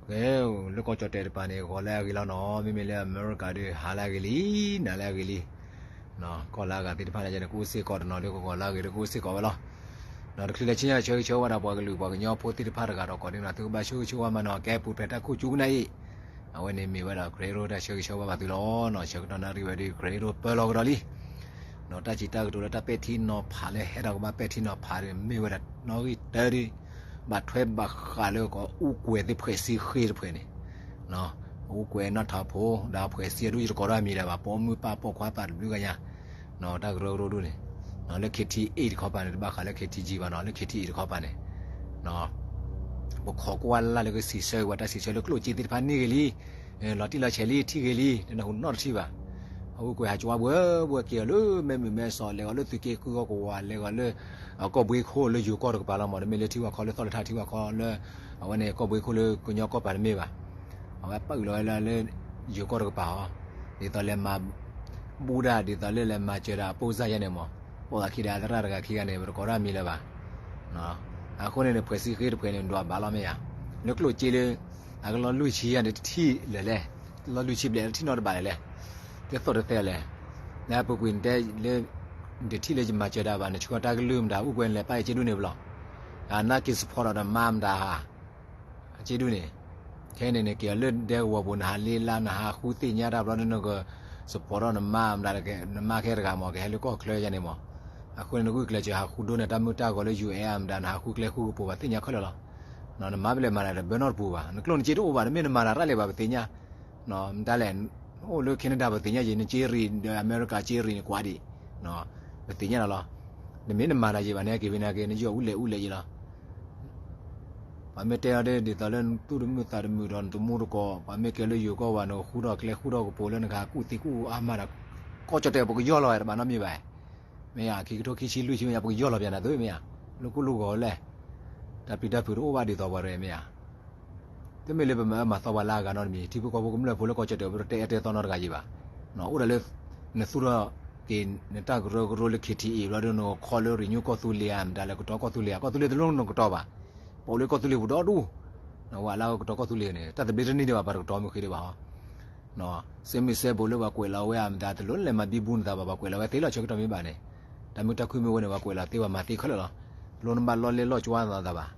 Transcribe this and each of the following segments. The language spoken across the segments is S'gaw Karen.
ကဲ, လၢကီၢ်ကၠီၣ်တဲာ်တပၤန့ၣ် ဂီၤလၢအဂ့ၤလီၤနီၤ, မ့မ့ၢ်လၢအမဲရကၤဒီး ဟါလၢအဂ့ၤလံ, နၤလၢအဂ့ၤလံ, ကီၢ်လၢအဂၤသ့ၣ်တဖၣ်န့ၣ် ကအိၣ်စ့ၢ်ကီးတနီၤဒီး ကဂီၤလၢအဂ့ၤဒီးကအိၣ်စ့ၢ်ကီးဝဲလီၤ. တချုးလၢဆူညါဆၢဂ့ၤဆၢဝါဒၣ်ပှၤကလုာ်ပှၤကညီဖိသ့ၣ်တဖၣ်တဂၤဒီးကိးဒ်န့ၣ် သုကဘၣ်ဆိၣ်ဂ့ၤဆိၣ်ဝါမးနီၤ, ကဲပူၤဖျဲးတၢ်ခိၣ်ကၠူကနၣ်အံၤ, အဝဲန့ၣ်မ့ၢ်ဝဲဒၣ် Gray Road တၢ်ဆၢဂ့ၤဆၢဝါဘၣ်သုလီၤနီၤ, ဆၢကတီၢ်နၣ်ရံၣ်ဝဲဒီး Gray Road ပၢလီၤကဒီးလံ ဒီးတၢ်စံးတၢ်ကတိၤလၢတၢ်ပဲာ်ထံနီၤဖးလၢဟဲဒီးကဘၣ်ပဲာ်ထံနီၤဖးဒီး မ့ၢ်ဝဲဒၣ်နီၣ်ဂံၢ်တၢဒုး ဘၣ်ထွဲဘၣ်ဃးလၢကအိၣ်ကွဲးသ့ၣ်ဖှဲးစ့ဃ့တဖှဲးန့ၣ်, အအိၣ်ကွဲးနီၣ်ထးဖိ ဒီးဖှဲးစ့အဒိၣ်ယတကိးဒီးအမံၤလၢၤဘၣ်, ပိာ်မုၣ်ပၢ်ပိာ်ခွါသးတဘျုးဂၤညါ, တၢ်ကရၢကရိဒုးန့ၣ်, လၢ K T A တခီပၤန့ၣ် တဘၣ်ဃးလၢ K T G ဘၣ်နီၤ, လၢ K T A တခီပၤန့ၣ် ပခိးကွၢ်လၢ်လၢကစံးဆၢဝဲတၢ်စံးဆၢလၢကျိၣ်စ့သ့ၣ်တဖၣ်န့ၢ်ဂ့ၤလံ, လီၤတံၢ်လီၤဆဲးလံ ထံၣ်ဂ့ၤလံ, တနၢ်ဟူနီတထံၣ်ဘၣ်. အအိၣ်ကွဲးဟးကဝါဘှဲဘှဲက့ၤအီၤလၢမဲာ်မုာ်မဲာ်စီၤ လဲၤဂီၤလၢသုးက့ဃုအကဝၤ လဲၤဂီၤလၢ ကီၢ်ဘှ့ခိၣ်လၢယိၤကီၢ်တကပၤလီၤမး, တမ့ၢ်လၢထံဝၣ်ခီလၢသီၣ်လၢထးထံဝၣ်ခီလၢ အဝဲန့ၣ်ကီၢ်ဘှ့ခိၣ်လၢကညီကီၢ်ပၤတမ့ၢ်ဘၣ်. အဝဲပာ်အုးလီၤဝဲလၢ ယိၤကီၢ်တကပၤအီၤ, ဒ်သိးလဲၤမၤ ဘူၣ်ဒၣ် ဒ်သိးလၢလဲၤမၤစၢၤဒၣ်အပိၢ်စၢ်ယါန့ၣ်မး, ပိာ်သးခံဒီးအသရၣ်တဂၤခံဂၤန့ၣ် ပတကိးတၢ်မံၤလၢၤဘၣ်. အဃိန့ၣ်န့ၣ် ဖှဲးစ့ဃ့တဖှဲးန့ၣ် ဒွးဘၣ်လီၤမ့ၢ်ဧါ, လၢကျိၣ်စ့လၢ အကလီၤလွံၢ်ဆံယါန့ၣ် တထံၣ်လၢၤလဲၣ်, လီၤလွံၢ်ဆံဘျဲၣ်တထံၣ်နီတဘၣ်လၢၤလဲၣ်, တသီၣ်တသဲလဲၣ်, လၢအပူၤကွံာ်နတဲလၢ နတထံၣ်လၢယမၤစၢၤဒၣ်ဘၣ် နဆှၢတၢ်ကလုၢ်မတၤ အိၣ်ကွဲးနလဲၤပာ်ယက့ဒူၣ်န့ၣ်ဘျီ, အနာ်က့ support ဒီးနမါမတၤဟါ အက့ဒူၣ်န့ၣ်, ခဲန့ၣ်န့ၣ် က့ၤအီၤလၢဒဲကဝီၤပူၤ နဟးလ့လါ နဟးဃုသ့ၣ်ညါတၢ်ဘျီဒ်နက support ဒီးနမါမတၤ နမါခဲတဂၤမး ကဟဲလၢကီၢ်ချၢယါန့ၣ်မး, အဃိန့ၣ် နဂုာ်ကျဲးစၢးဟးဃုဒိန့ၣ် တၢ်မုၢ်တၢ်ဂီၤလၢ ယူၢ်အဲၣ် မတၤ နဟးဃုကျဲဃုကပူၤဘၣ်သ့ၣ်ညါခဲလၢာ်လီၤ. နမါပလဲၤမၤတၢ်တဘၢနီတပူၤဘၣ်, နကျိၣ်နစ့တအိၣ်ဘၣ် တမ့ၢ်နမၤတၢ်ရၣ်လဲၤဘၣ်ပသ့ၣ်ညါ, မတၤလဲၣ်, အိၣ်လၢ Canada ပသ့ၣ်ညါယံၤ နစ့ရံၣ်ဒီးအမဲရကၤစ့ရံၣ်န့ၣ်ကွၢ်ဒံး, ပသ့ၣ်ညါလီၤလီၤ. နမ့ၢ်နမၤတၢ်ယံၤဘၣ်န့ၣ် က့ၤဝံၤန့ၣ်က့ၤ နယီၢ်အူလဲၣ်အူလဲၣ်ယံၤလီၤ. ပှၤမ့ၢ်တဲအီၤဒ်သိးလၢ နသူၣ်တမုာ်သးတမုာ်ဒီးနတမူတကိး, ပှၤမ့ၢ်ကဲလၢယိၤကီၢ်ဝဲ နဃူထီၣ်ကျဲဃူထီၣ်ကပူၤလၢနကဟးကူၣ်သံကူၣ်အါမးဒီး ကီၢ်ကၠီၣ်တဲၣ်ပကယီၢ်လီၤဝဲတဘၣ်နီတမံၤဘၣ်. မ့ၢ်ဧါ, ခံကထိခံဆံလွံၢ်ဆံမ့ၢ်ဧါ ပကယီၢ်လီၤပျၢၤနၤသုမ့ၢ်ဧါ, လၢကူၣ်လၢဂီၤလဲၣ်, တၢ်ပျံၤတၢ်ဖုးတအိၣ်ဘၣ်ဒ်သိးပှၤရဲမ့ၢ်ဧါ. တမ့ၢ်လၢပမၤအၢမၤသီပှၤလၢအဂၤနီတမံၤ, ထံဖိကီၢ်ဖိကမျၢၢ်ဖိလၢကီၢ်ကၠီၣ်တဲၣ် ပတတဲအၢတဲသီနီတဂၤယံၤဘၣ်. အိၣ်ဒၣ်လၢ နသူၣ်ထီၣ်က့ၤနတၢ်ကရၢကရိလၢ K T A ဘျီဒီး နခီလၢ renew ကီၢ်သူလ့ၤဧါ မတၤလဲၣ် ကတီၤကီၢ်သူလ့ၤဧါ, ကီၢ်သူလ့ၤတလိၣ်နကတီၤဘၣ်. ပအိၣ်လၢကီၢ်သူလ့ၤပူၤဒီဒူၣ်, နဝဲလၢကတီၤကီၢ်သူလ့ၤန့ၣ် တၢ်သဘျ့တန့ၢ်ဒံးဘၣ် ပှၤတကတီၤမုၢ်ဃ့ဒံးဘၣ်ဟီ စ့မုၢ်စဲဘိးလၢပှၤကွဲးလီၤဝဲဧါ မတၤတလိၣ်လဲၤမၤဘံဘူနသးဘၣ် ပှၤကွဲးလီၤဝဲသ့လီၤ ဆၢကတီၢ်မ့ၢ်ဘၣ်န့ၣ်, တၢ်မုာ်တၢ်ခုၣ်မ့ၢ်ဝဲန့ၣ် ပှၤကွဲးလီၤသ့ပှၤမၤသ့ခဲလၢာ်လီၤ. တလိၣ်နဘၣ်လီၢ်လဲၢ်လီၢ်ကၠွသးဘၣ်.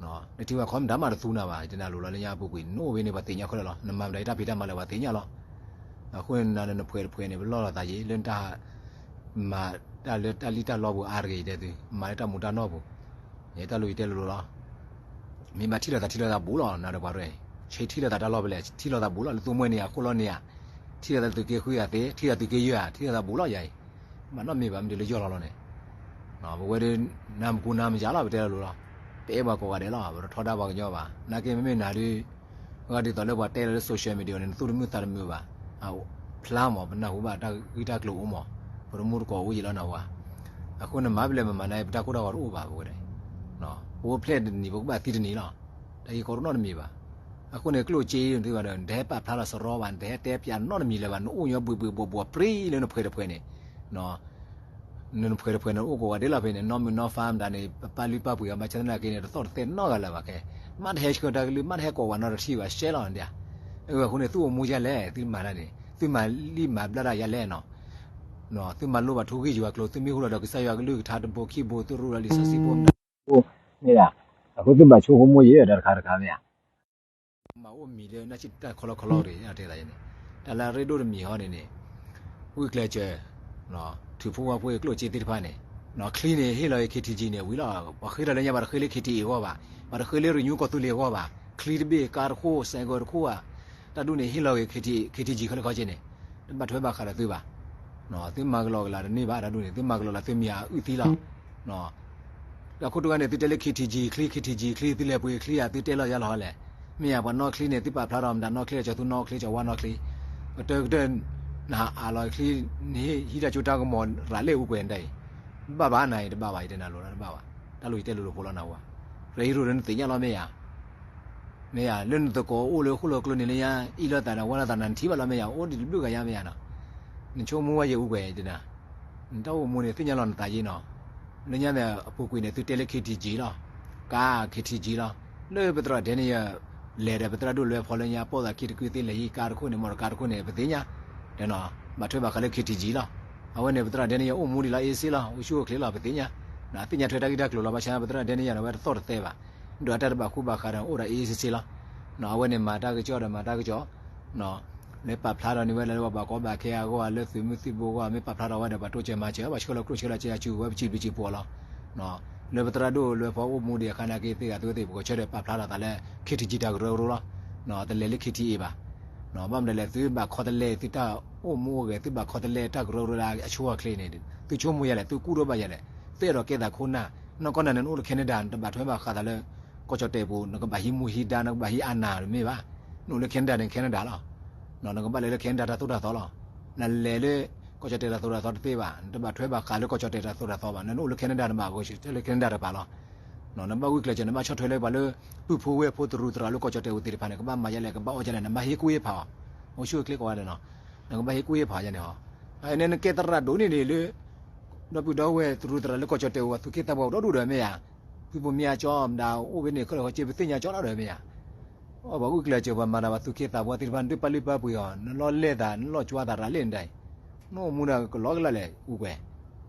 နထံၣ်ဝဲခီမတၤမးတသူနၤဘၣ် ယတနၢ်လိၤလီၤလၢညါအပူၤကွံာ် နအိၣ်ဝဲန့ၣ် ပှၤသ့ၣ်ညါခဲလၢာ်လီၤ. နမၤမတၤယတၢ်ဖံးတၢ်မၤလၢပှၤသ့ၣ်ညါလီၤ. အဃိန့ၣ်နၤလၢနဖှဲးတဖှဲးန့ၣ် ပလီၢ်လီၤသးယံၤ လၢနတၢ် မၤတၢ်လၢတၢ်လံၣ်တၢ်လီပူၤအါတဂ့ၤ ယတဲသု, မၤလၢတၢ်မူတၢ်နီၢ်ပူၤ, ယတၢ်လိၤယတဲလိၤလိၤလီၤ. မ့ၢ်ဘၣ်ထံၣ်လိာ်သးထံၣ်လိာ်သးဘူးလီၤ နၤဒီးပှၤရဲၣ်, ဆံးထံၣ်လိာ်သးတၢ်လီၢ်ဖဲလဲၣ် ထံၣ်လိာ်သးဘူးလီၤ လၢသူမှဲန့ၣ် အဃိလီၤန့ၣ်ဧါ, ထံၣ်လိာ်သးသုးက့ဃုဧါသ့ ထံၣ်လိာ်သးသုးက့ယဲၢ်ဧါ ထံၣ်လိာ်သးဘူးလီၤယၤအံၤ, ဘၣ်နီတမံၤဘၣ် မ့ၢ်ဒ်လၢယီၢ်လီၤလီၤန့ၣ် ပဝဲဒၣ် နၤမကူနၤမယၤလီၤ ပတဲလိၤလိၤလီၤ, ပအဲၣ်ပှၤကိးဂၤဒဲးလီၤ ပတထီဒါပှၤကညီဘၣ် နာ်က့မ့မ့ၢ်နၤဒုး အဂၤဒ်သိးလၢပှၤတဲလၢလၢ social media န့ၣ် နသူၣ်တမုာ်သးတမုာ်ဘၣ်, အဖျါမး ပနၢ်ဟူဘၣ်တၢ်ဂ့ၢ်တၢ်ကျိၤအိၣ်မး, ပတမူတကိးအိၣ်ယံာ်လီၤနၢ်ဟူဧါ, အဃိန့ၣ်မၤပလဲၤမမၤန့ၣ် ပတၢ်ကိၢ်တၢ်ဂီၤတအိၣ်ဘၣ် ပဝဲဒၣ်, ပအိၣ်ဖျဲၣ်တနံၤ ပကဘၣ်သံတနံၤလီၤ, တၢ်ဂ့ၢ်ကီတနီတမံၤဘၣ်, အဃိန့ၣ်ကျိၣ်စ့နသုဘၣ်ဒီး နတဟဲပာ်ဖျါလီၤစရီဘၣ် နတဟဲတဲပၠးနီတမံၤလၢၤဘၣ် နအိၣ်ညီဘှံးဘှံးဘှီးဘှီးပြံလၢနဖှဲးတဖှဲးန့ၣ် နနဖှဲးတဖှဲးန့ၣ် အိၣ်ကိးဂၤဒဲးလီၤဖဲန့ၣ် နီၢ်မုာ်နီၢ်ဖးမတၤန့ၣ် ပပာ်လုၢ်ပာ်ပှ့ၤအီၤ ဘၣ်ဆၣ်သနာ်က့န့ၣ် တသီၣ်တသဲနီတဂၤလၢၤဘၣ်ခဲ, မ့ၢ်တဟဲဆှၢတၢ်ကလုၢ် မ့ၢ်တဟဲကိးဝဲနီတထံၣ်ဘၣ် ရှဲလီၤဒၣ်, အဃိန့ၣ် သုအိၣ်မူယဲလဲၣ် သုမၤတၢ်န့ၣ် သုမၤလံၣ်မၤဘျါတၢ်ယဲလဲၣ်နီၤ, သုမၤလိဘၣ်ထူဂံၢ်ယွၤကျိၤ သုမ့ၢ်ဟူလီၤဒီးကစၢ်ယွၤကလုၢ်ကထါတဘိခံဘိ သုရူလီၤလံာ်စီဆှံဖိမတၤ မ့ၢ်ဒၣ်, အဃိသုဘၣ်ဆိကမိၣ်ယဲဒီးတခါတခါမ့ၢ်ဧါ မၤအိၣ်မံၤလၢနၢ်ဆံၣ်တၢ်ခီလီခီလီတဂ့ၤ တဲသးန့ၣ်, တၢ်လၢအရ့ဒိၣ်တမံၤဟီန့ၣ်န့ၣ်, ဂုာ်ကျဲးစၢး, ထုးဖှိၣ်ဝါဖှိၣ်ကျိၣ်စ့သ့ၣ်တဖၣ်န့ၣ်, ချံန့ၣ် ဟ့ၣ်လီၤက့ၤ K T G န့ၣ် ဝံၤလီၤ, ပှၤဃ့ထီၣ်လၢညါ ပှၤတဃ့လၢ K T A အဂီၢ်ဘၣ်, ပှၤတဃ့လၢ renew ကီၢ်သူလ့ၤအဂီၢ်ဘၣ်, ချံတဘ့ၣ် ကါတခိၣ် စဲးကီတခိၣ်ဧါ, တၢ်ဒ်န့ၣ် ဟ့ၣ်လီၤက့ၤ K T G ခီလၢခီက့န့ၣ်, တဘၣ်ထွဲဘၣ်ဃးဒီးသုဘၣ် သုမၤကလီကလီတန့ၢ်ဘၣ် တၢ်ဒ်န့ၣ် သုမၤကလီလၢသုမ့ၢ်အအုၣ်သံလီၤ. တၢ်ခိၣ်တဂၤန့ၣ် သုတဲလၢ K T G ချံ K T G ချံ သုလဲၤပှ့ၤချံဧါ သုတဲလီၤယါလီၤဟီလဲၣ်. မ့ၢ်ဧါ ပှၤနီၣ်ချံန့ၣ် သုပာ်ဖျါထီၣ်မတၤနီၣ်ချံ ကၠီၤသူနီၣ်ချံ ကၠီၤဝါနီၣ်ချံ, ကတၢၢ်ကတၢၢ် နဟးအးလီၤချံ နဟံးတၢ်ကၠိတၢ်ကမီၤရၤလၢအူကွဲၤနတၢ်အံၤ, တဘၣ်ဘၣ်နၤအံၤ တဘၣ်ဘၣ် ယတဲနၤလိၤတၢ်တဘၣ်ဘၣ်, တၢ်လိၤယတဲလိၤလိၤဖိလီၤနဝၤ, ရ့ဟံးရိၣ်လၢနသ့ၣ်ညါလီၤမ့ၢ်ဧါ မ့ၢ်ယါ လၢနသကိးအိၣ်လၢဃိၣ်လီၤကျိန့ၣ်လၢညါ အံၣ်လိာ်သးနဝါလိာ်သးနၤ နထံၣ်ဘၣ်လီၤမ့ၢ်ယါ အိၣ်ဒံးတဘျုးဂၤညါမ့ၢ်ယါနီၤ, နဆိကမိၣ်ဝဲယအူကွဲၤတနၤ, နတၢ်အိၣ်မူန့ၣ် သ့ၣ်ညါလီၤနသးယ့နီၤ, လၢညါန့ၣ် အပူၤကွံာ်န့ၣ် သုတဲလၢ K T G လီၤ, ကါ K T G လီၤ, လၢပသရၣ်ဒဲန့ၣ်ယၤ လဲၤဒီးပသရၣ်ဒိၣ်လွဲဖီလၢညါ ပိာ်သးခံတကုသ့လဲၤဟံးကါတခိၣ်န့ၣ် မီၢ်တကါတခိၣ်န့ၣ် ပသ့ၣ်ညါ, ဒီးဘၣ်ထွဲဘၣ်ဃးလၢ ခ့ထံကၠံ လီၤ. အဝဲန့ၣ် ပသရၣ်ဒဲန့ၣ်ယအိၣ်မူဒံးလီၤ အ့စ့လီၤ အိၣ်ဆူၣ်အိၣ်ချ့လီၤ ပသ့ၣ်ညါ, အသ့ၣ်ညါထွဲတၢ်ဂ့ၢ်တၢ်ကျိၤလီၤ ဘၣ်ဆၣ်ပသရၣ်ဒဲန့ၣ်ယၤန့ၣ် အဝဲတသီၣ်တသဲဘၣ်, ဒီးအတၢ်တဘၣ်ဃူဘၣ်ဃးဒီးအိၣ်ဒီးအ့စ့လီၤ. အဝဲန့ၣ်မၤတၢ်ကစီၣ်ဒီးမၤတၢ်ကစီၣ် လၢပာ်ဖျါထီၣ်န့ၢ်ဝဲလၢပှၤဘၣ်ကီဘၣ်ခဲအဂီၢ် လၢသုးမုၢ်သံၣ်ဘိအဂီၢ် မ့ၢ်ပာ်ဖျါထီၣ်ဝဲဒီး ပှၤတိစၢၤမၤစၢၤ ပှၤဆှၢလီၤကျိၣ်ဆှၢလီၤစ့အစုဝဲပစံးဘျုးစံးဖှိၣ်လီၤ. လၢပသရၣ်ဒိၣ်လွဲဖီအိၣ်မူဒံးအခါန့ၣ်က့သ့ၣ်ဂၤသုဝဲသ့ၣ် ပကဆၢထၢၣ်ပာ်ဖျါထီၣ်သးလၢ ခ့ထံကၠံ တၢ်ကရၢကရိလီၤ. တလဲၤလၢ ခ့ထံအ့ ဘၣ်. ဘၣ်မနုၤလဲၣ် သုဘၣ်ခီတလဲ သုတၢ်အိၣ်မူအိၣ်ဂဲၤ သုဘၣ်ခီတလဲတၢ်ကရၢကရိလၢအဆိအချ့န့ၣ် သုဆိကမိၣ်ယၤလဲၣ် သုကူၣ်ထီၣ်ဘၣ်ယၤလဲၣ် သုအဲၣ်ဒိးကဲသးခိၣ်နၢ် နီၢ်ကီၢ်နၤန့ၣ် နအိၣ်လၢ Canada နတဘၣ်ထွဲဘၣ်ဃးသးလၢ ကီၢ်ကၠီၣ်တဲာ်ပူၤ နကဘၣ်ဟံးမူဟံးဒါ နကဘၣ်ဟံးအနၢ်တမ့ၢ်ဘၣ်. နအိၣ်လၢ Canada န့ၣ် Canada လီၤ. နကဘၣ်လဲၤလၢ Canada တၢ်သိၣ်တၢ်သီလီၤ. နလဲၤလၢ ကီၢ်ကၠီၣ်တဲာ်တၢ်သိၣ်တၢ်သီတသ့ဘၣ်, နတဘၣ်ထွဲဘၣ်ဃးလၢကီၢ်ကၠီၣ်တဲာ်တၢ်သိၣ်တၢ်သီဘၣ်, နအိၣ်လၢ Canada နဘၣ်ဂီၤဆၢထၢၣ်လၢ Canada တကပၤလီၤ. နဘၣ်ဂုာ်ကျဲးစၢး နဘၣ်ဆီၣ်ထွဲလၢပှၤလၢပုၢ်ဖိဝဲၢ်ဖိသရူးသရၣ်လၢကီၢ်ကၠီၣ်တဲာ်ပူၤသ့ၣ်တဖၣ်န့ၣ် ကဘၣ်မၤယဲလဲၣ် ကဘၣ်အိၣ်ယဲလဲၣ် နဘၣ်ဟ့ၣ်ကူၣ်ဟ့ၣ်ဖးအီၤ, အိၣ်ဆူၣ်အိၣ်ချ့ကိးဂၤဒဲးနီၤ. နကဘၣ်ဟ့ၣ်ကူၣ်ဟ့ၣ်ဖးယဲန့ၣ်ဟီ, နကဲသရၣ်ဒိၣ်န့ၢ်ဒံးလၢ ဒီပုၢ်ဒီဝဲၢ်သရူးသရၣ်လၢကီၢ်ကၠီၣ်တဲာ်ပူၤ ပှၤသူၣ်က့သးပှၢ်အိၣ်ဒီဒူၣ်ဒီးမ့ၢ်ဧါ, ဖုဘိမ့ၢ်အကၠီမတၤအိၣ်ဖဲန့ၣ် ခဲလၢာ်ခဲဆ့ ပသ့ၣ်ညါကၠီလီၤဒီးမ့ၢ်ဧါ. အပှၤဂုာ်ကျဲးစၢး ပှၤမၤတၢ်ပှၤသူၣ်က့သးပှၢ်သ့ၣ်တဖၣ်န့ၣ် ဒုးပာ်လုၢ်ပာ်ပှ့ၤအီၤ နလီၢ်လဲၢ်သး နလီၢ်ကွၢ်သးရၤလဲၣ်နတၢ်အံၤ, နအိၣ်မူန့ၣ်ကလီကလီလဲၣ် အူကွဲၤ,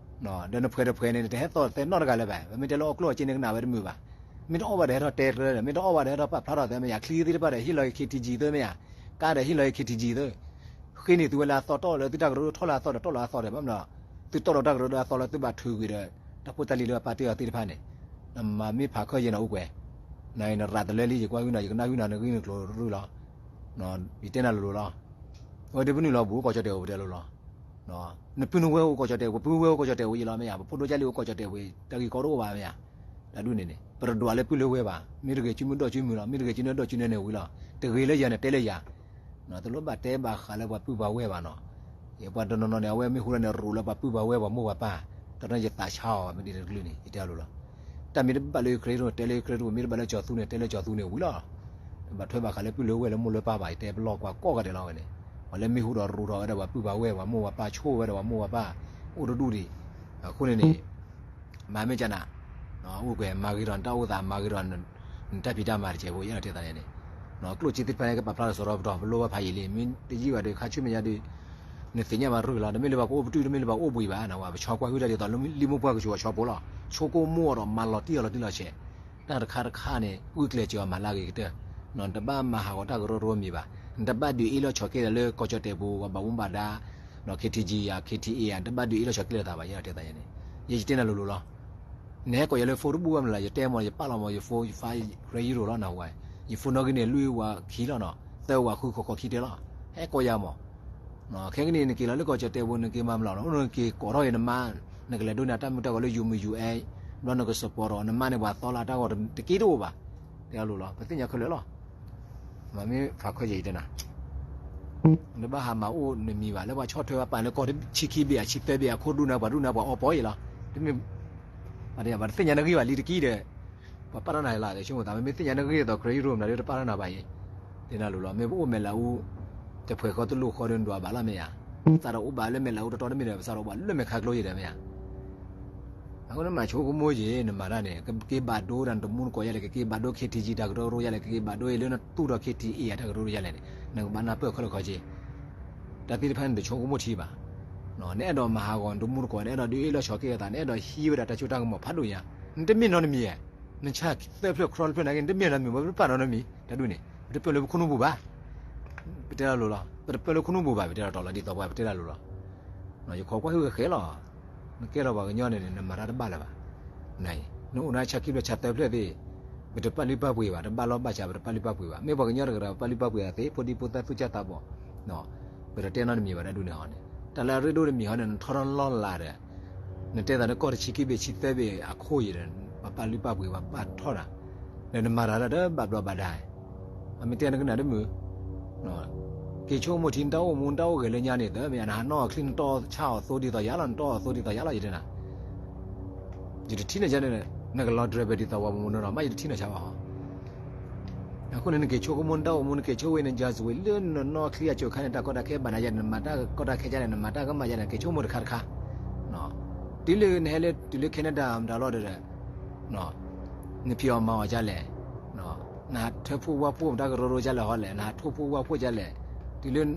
ဒီးနဖှဲးတဖှဲးန့ၣ် နတဟဲသီၣ်သဲနီတဂၤလၢၤဘၣ်, ပမ့ၢ်တဲလၢအီၣ်ကျိၣ်အစ့န့ၣ် ကနၣ်ဝဲတမုာ်ဘၣ်. မ့ၢ်တအီၣ်ဘၣ်ဒီးဟဲထီၣ်တဲတြၢၤဒီး မ့ၢ်တအီၣ်ဘၣ်ဒီးဟဲထီၣ်ပာ်ဖျါထီၣ်သးမ့ၢ်ဧါ, ချံသ့ၣ်တဖၣ်ဒီးဟ့ၣ်လီၤက့ၤ ခ့ထံကၠံ သ့မ့ၢ်ဧါ, ကါဒီးဟ့ၣ်လီၤက့ၤ ခ့ထံကၠံ သ့ ဃ့န့ၢ်သုဝဲလၢအသီ တီၣ်လၢသုတၢ်ကရၢကရိ ထီၣ်လၢအသီဒီး တီၣ်လၢအသီဒီး ဘၣ်မနုၤ သုတီၣ်လီၤတၢ်ကရၢကရိလၢအသီလၢသုဘၣ်ထုးကွံာ်ဒီး တၢ်ဖိတၢ်လံၤလၢပှၤပာ်တ့ၢ်အီၤသ့ၣ်တဖၣ်န့ၣ်, နမၤမ့ၢ်ဖးခၢၣ်ယဲၢ်နအိၣ်ကွဲၤ, နနရးတလၢလံ ယကွၢ်ဟုၣ်နၤ ယကနၣ်ဟုၣ်နၤ နဂံၢ်နကျိၤရုၢ်လီၤ. ယတဲနၤလိၤလိၤလီၤ. အဝဲဒ်ပနုာ်လီၤဘူး ကီၢ်ကၠီၣ်တဲာ်အိၣ်ပတဲလိၤလီၤ. နပုၢ်နဝဲၢ်အိၣ်ကီၢ်ကၠီၣ်တဲာ် ပပုၢ်ဝဲၢ်အိၣ်ကီၢ်ကၠီၣ်တဲာ်အိၣ်ယံၤလီၤမ့ၢ်ဧါ, ပဖိဒိၣ်ကၢ်လံၢ်အိၣ်ကီၢ်ကၠီၣ်တဲာ်ဝံၤ တၢ်ဂ့ၢ်ကီတအိၣ်ဘၣ်မ့ၢ်ဧါ. တၢ်ဒ်န့ၣ်န့ၣ် ပတဒွးလၢပုၢ်လၢဝဲၢ်ဘၣ်, မ့ၢ်တဂ့ၤ စုမုၢ်ဒီးစုမုၢ်လီၤ, မ့ၢ်တဂ့ၤစုနဲဒီးစုနဲန့ၣ်ဝံၤလီၤ. တဂ့ၤလၢယၤန့ၣ် တဲလၢယၤ တလိၣ်ဘၣ်တဲဘၣ်ဃးလၢပှၤပုၢ်ပှၤဝဲၢ်ဘၣ်နီၤ. ယပှၤတနီၤနီၤန့ၣ် အဝဲမ့ၢ်ဟူလၢန့ၣ် ရူးလၢပှၤပုၢ်ပှၤဝဲၢ်ပှၤမိၢ်ပှၤပၢ်, တၢ်န့ၣ်ယသးဆါအီၤ မ့ၢ်ဒ်န့ၣ်တကလုာ်န့ၣ် ယတဲအလိၤလီၤ. တၢ်မ့ၢ်တဘၣ်လၢယခရံာ် တဲလၢယခရံာ်တအိၣ်, မ့ၢ်တဘၣ်လၢကၠီၤသူန့ၣ် တဲလၢကၠီၤသူန့ၣ်ဝံၤလီၤ. တဘၣ်ထွဲဘၣ်ဃးလၢပုၢ်လၢဝဲၢ်လၢမိၢ်လၢပၢ်ဘၣ်, ယတဲပလီၢ်ကွၢ်ကိးဂၤဒဲးလီၤဝဲန့ၣ်, ပှၤလၢမ့ၢ်ဟူဒီးရူးထီၣ်ဝဲဒီးပှၤပုၢ်ပှၤဝဲၢ်ပှၤမိၢ်ပှၤပၢ် ဆိၣ်ဝဲဒီးပှၤမိၢ်ပှၤပၢ် အိၣ်တဒူၣ်ဒံး, အဃိန့ၣ်န့ၣ် မၤမ့ၢ်ကနၤ, အိၣ်ကွဲၤ မၤဂ့ၤထီၣ်နတၢ်အိၣ်သး မၤဂ့ၤထီၣ် နတၢ်ဖံးတၢ်မၤတကဲးဖိယဲၢ်လီၤတသးန့ၣ်, ကျိၣ်စ့သ့ၣ်တဖၣ်န့ၣ် ကပာ်ဖျါထီၣ်စရီပတီၢ် ပလိၣ်ဘၣ်ဖးယံာ်လံ, မ့ၢ်တယံာ်ဘၣ်ဒီး ခါဆူမဲာ်ညါဒီး နသ့ၣ်ညါဘၣ်ရူၢ်လီၤ, တမ့ၢ်လၢပှၤကအိၣ်ပတုာ် တမ့ၢ်လၢပှၤကအိၣ်ဘှံးဘၣ်, ပဆီကွၢ်ဟုၣ်တၢ်ဒ်သိးလၢလံာ်မိၢ်ပှၢ်ကဆူးအဆီဖိလီၤ, ဆိကမိၣ်အီၤဒီးမၤလီၤတံၢ်အီၤလီၤတံၢ်လီၤဆဲး, တၢ်တခါတခါန့ၣ် ဂုာ်ကျဲးစၢးအီၤမၤလၢအဂ့ၤကတၢၢ်, နတဘၣ်မၤဟးဂီၤတၢ်ကရၢကရိမံၤဘၣ်, နတဘၣ်ဒုးအ့ၣ်လီၤဆီၣ်က့ၤဒီးလၢကီၢ်ကၠီၣ်တဲာ်ပူၤ ပှၤဘၣ်မူဘၣ်ဒါ ခ့ထံကၠံယၤ ခ့ထံအ့ယၤ နတဘၣ်ဒုးအ့ၣ်လီၤဆီၣ်က့ၤလိာ်သးဘၣ် ယဲဒၣ်တဲသးယဲန့ၣ်, ယဲယတဲနၤလိၤလိၤလီၤ. နဟဲကိးယၤလၢ phone တဘူၣ်ဘၣ်မနုၤလဲၣ်, ယတဲမ့ၢ် ယပာ်လီၤမ့ၢ် ယ phone ယ phone ရဲယံရိၤလီၤနဟူဝဲ, ယ phone နီၣ်ဂံၢ်န့ၣ် လွံၢ်ဝၤခံလီၤနီၤ, သၢဝၤဃုဃီဃီခံတဲလီၤ, ဟဲကိးယၤမ့ၢ် ခဲကနံၣ်န့ၣ် နက့ၤလီၤလၢကီၢ်ကၠီၣ်တဲာ်ပူၤ နက့ၤမၤမလီၤနီၤ, နက့ၤကိးထီၣ်အံၤနမါ, နကလဲၤဒိးန့ၢ်တၢ်မုာ်တၢ်ဂီၤလၢ ယူၤမုာ်ယူၤအဲ, ဘျီနက support ဒီးနမါန့ၣ် ပှၤသီလၢတၢ်ဂီၤတက့ၢ်တအိၣ်ဘၣ်, တဲအလိၤလီၤ, ပသ့ၣ်ညါခဲလၢာ်လီၤ. မ့မ့ၢ်ဖးခၢၣ်ယဲၢ်ယတဲနၤ နဘၣ်ဟးမၤအိၣ်နမံၤဘၣ်, လၢပှၤဆီၣ်ထွဲပှၤပာ်လၢကီၢ်ဆံခံဘ့ၣ် အဆံသၢဘ့ၣ်အခိၣ် ဒူၣ်နၤပှၤဒူၣ်နၤပှၤအီပီအံၤလီၤ. တမ့ၢ် ပှၤတသ့ၣ်ညါနဂ့ၢ်ဘၣ်လံတက့ၢ်ဒီး ပှၤပာ်ထီၣ်နၤလီၤ, ဆိကမိၣ်သး မ့မ့ၢ်သ့ၣ်ညါနဂ့ၢ်ဒ်သိး ခရံာ်ယံရိၤမနုၤဒီး တပာ်ထီၣ်နၤဘၣ်အံၤ, တဲနၤလိၤလီၤ. မ့ၢ်ပအိၣ်မဲာ်လးအူ တဖှဲးဃီတလိၣ်ဃီဒီး နဒွးဘၣ်လီၤမ့ၢ်ဧါ, သးဒီးအိၣ်ဘၣ်လၢမဲာ်လးအူတတီတမ့ၢ်ဒီး ပသးဒီးအိၣ်ဘၣ်လၢမဲာ်ခါကျိယဲၢ်ဒီးမ့ၢ်ဧါ. အဃိနမၤဆိကမိၣ်ယဲၢ် နမၤတၢ်န့ၣ် ကက့ၤဘၣ်ဒိဒီးနတမူနကိးယဲၢ်လဲၣ်, ကက့ၤဘၣ်ဒိ ခ့ထံကၠံ တၢ်ကရၢကရိယဲၢ်လဲၣ်, ကက့ၤဘၣ်ဒိအံၤလၢနသူၣ်ထီၣ် ခ့ထံအ့ တၢ်ကရၢကရိယဲၢ်လဲၣ်န့ၣ် နကဘၣ်နၢ်ပၢၢ်ခဲလၢာ်ခဲဆ့, တၢ်သ့ၣ်တဖၣ်န့ၣ်တဆိကမိၣ်ထံဘၣ်. နအဲၣ်ဒိးမၤဟးဂီၤနတမူနကိး, နအဲၣ်ဒိးဒုးအ့ၣ်လီၤဆီၣ်က့ၤအသး, နအဲၣ်ဒိးဟံးဝဲဒၣ်တၢ်စိတၢ်ကမီၤဖးဒိၣ်ညါ, နတမ့ၢ်နီတမံၤဧါ, နဆၣ်သၢဖျၢၣ်ခီတဖျၢၣ်နာ်က့ နတမ့ၢ်နီတမံၤ, ပပာ်နီတမံၤ, တၢ်ဒ်န့ၣ် ပတပၢၢ်လၢပခိၣ်နူာ်ပူၤဘၣ်. ပတဲတၢ်လိၤလီၤ, ပတပၢၢ်လၢခိၣ်နူာ်ပူၤဘၣ်, ပတဲတၢ်တီလီၤ ဒ်သိးပှၤပတဲတၢ်လိၤလီၤ. ယခိးကွၢ်ဟုၣ်ဃဲဃဲလီၤ. နကဲထီၣ်ပှၤကညီန့ၣ် နမၤတၢ်တဘၣ်လၢၤဘၣ်. နအိၣ်နၤဆၣ်ခံဖျၢၣ်ဆၣ်သၢဖျၢၣ်သ့ၣ်, ပတပာ်လုၢ်ပာ်ပှ့ၤဘၣ်, တဘၣ်လီၢ်ဘၣ်စး ပတပာ်လုၢ်ပာ်ပှ့ၤဘၣ်. မ့ၢ်ပှၤကညီတဂၤဒီး ပာ်လုၢ်ပာ်ပှ့ၤအသးသ့ ဖိဒံဖိသၣ်သူၣ်စၢ်သးဘီၣ်, ပတတဲနီတမံၤဘၣ်တၢ်ဒ်န့ၣ်ဟီန့ၣ်, တၢ်လၢအရ့ဒိၣ်တမံၤဟီန့ၣ် နထီထီၣ်လီၢ်လၤဒီး နတဲသးလၢကီၢ်တဆံခံဘ့ၣ်ဆံသၢဘ့ၣ်အခိၣ်ယဲၢ်ဒီး ပှၤပာ်လုၢ်ပာ်ပှ့ၤ ပှၤပာ်ထီၣ်တၢ်, ဒီးနမၤတၢ်လၢတဘၣ်ဘျီးဘၣ်ဒါ, အမ့ၢ်တဲနကနၣ်တမုာ်, က့ၤဆိကမိၣ်ထံ နတၢ်အိၣ်မူ နတၢ်အိၣ်ဂဲၤလၢညါန့ၣ် သၢမ့ၢ်ဧါ, နဟးနီၣ်အချံ နတီၢ်ဆၣ်အီၤသိဒ်သိးယၤလီၤ, နတီၢ်အီၤသိဒ်သိးယၤလီၤ ယတဲနၤ, ယတထံၣ်န့ၢ်ကန့ၣ်, နကလီၤဒြဲၤဘၣ်ဒ်သိးပှၤမူနီၤနီၤ မ့ၢ်ယတထံၣ်န့ၢ်ဆါဘၣ်ဟီ. အဃိန့ၣ် နက့ၤဆိကမိၣ်နတၢ်အိၣ်မူ နက့ၤဆိဝဲန့ၣ် just wait လၢနနီၣ်ချံအစိၤခါန့ၣ် တၢ်ကီတၢ်ခဲဘၣ်နၤယၤ နမၤတၢ်ကီတၢ်ခဲယၤလဲၣ် နမၤတၢ်ကမၣ်ယၤလဲၣ် နက့ၤဆိကမိၣ်တခါတခါ, တုၤလၢနဟဲလၢ တုၤလၢ Canada မတၤလီၤဒီး နဖံးအီၣ်မၤအီၣ်ယၤလဲၣ်, နဟးထၢဖှိၣ်ဝါဖှိၣ်တၢ်ကရၢကရိဒ်လဲၣ်ဟီလဲၣ်, နဟးထၢဖှိၣ်ဝါဖှိၣ်ဒ်လဲၣ်, တုၤလၢ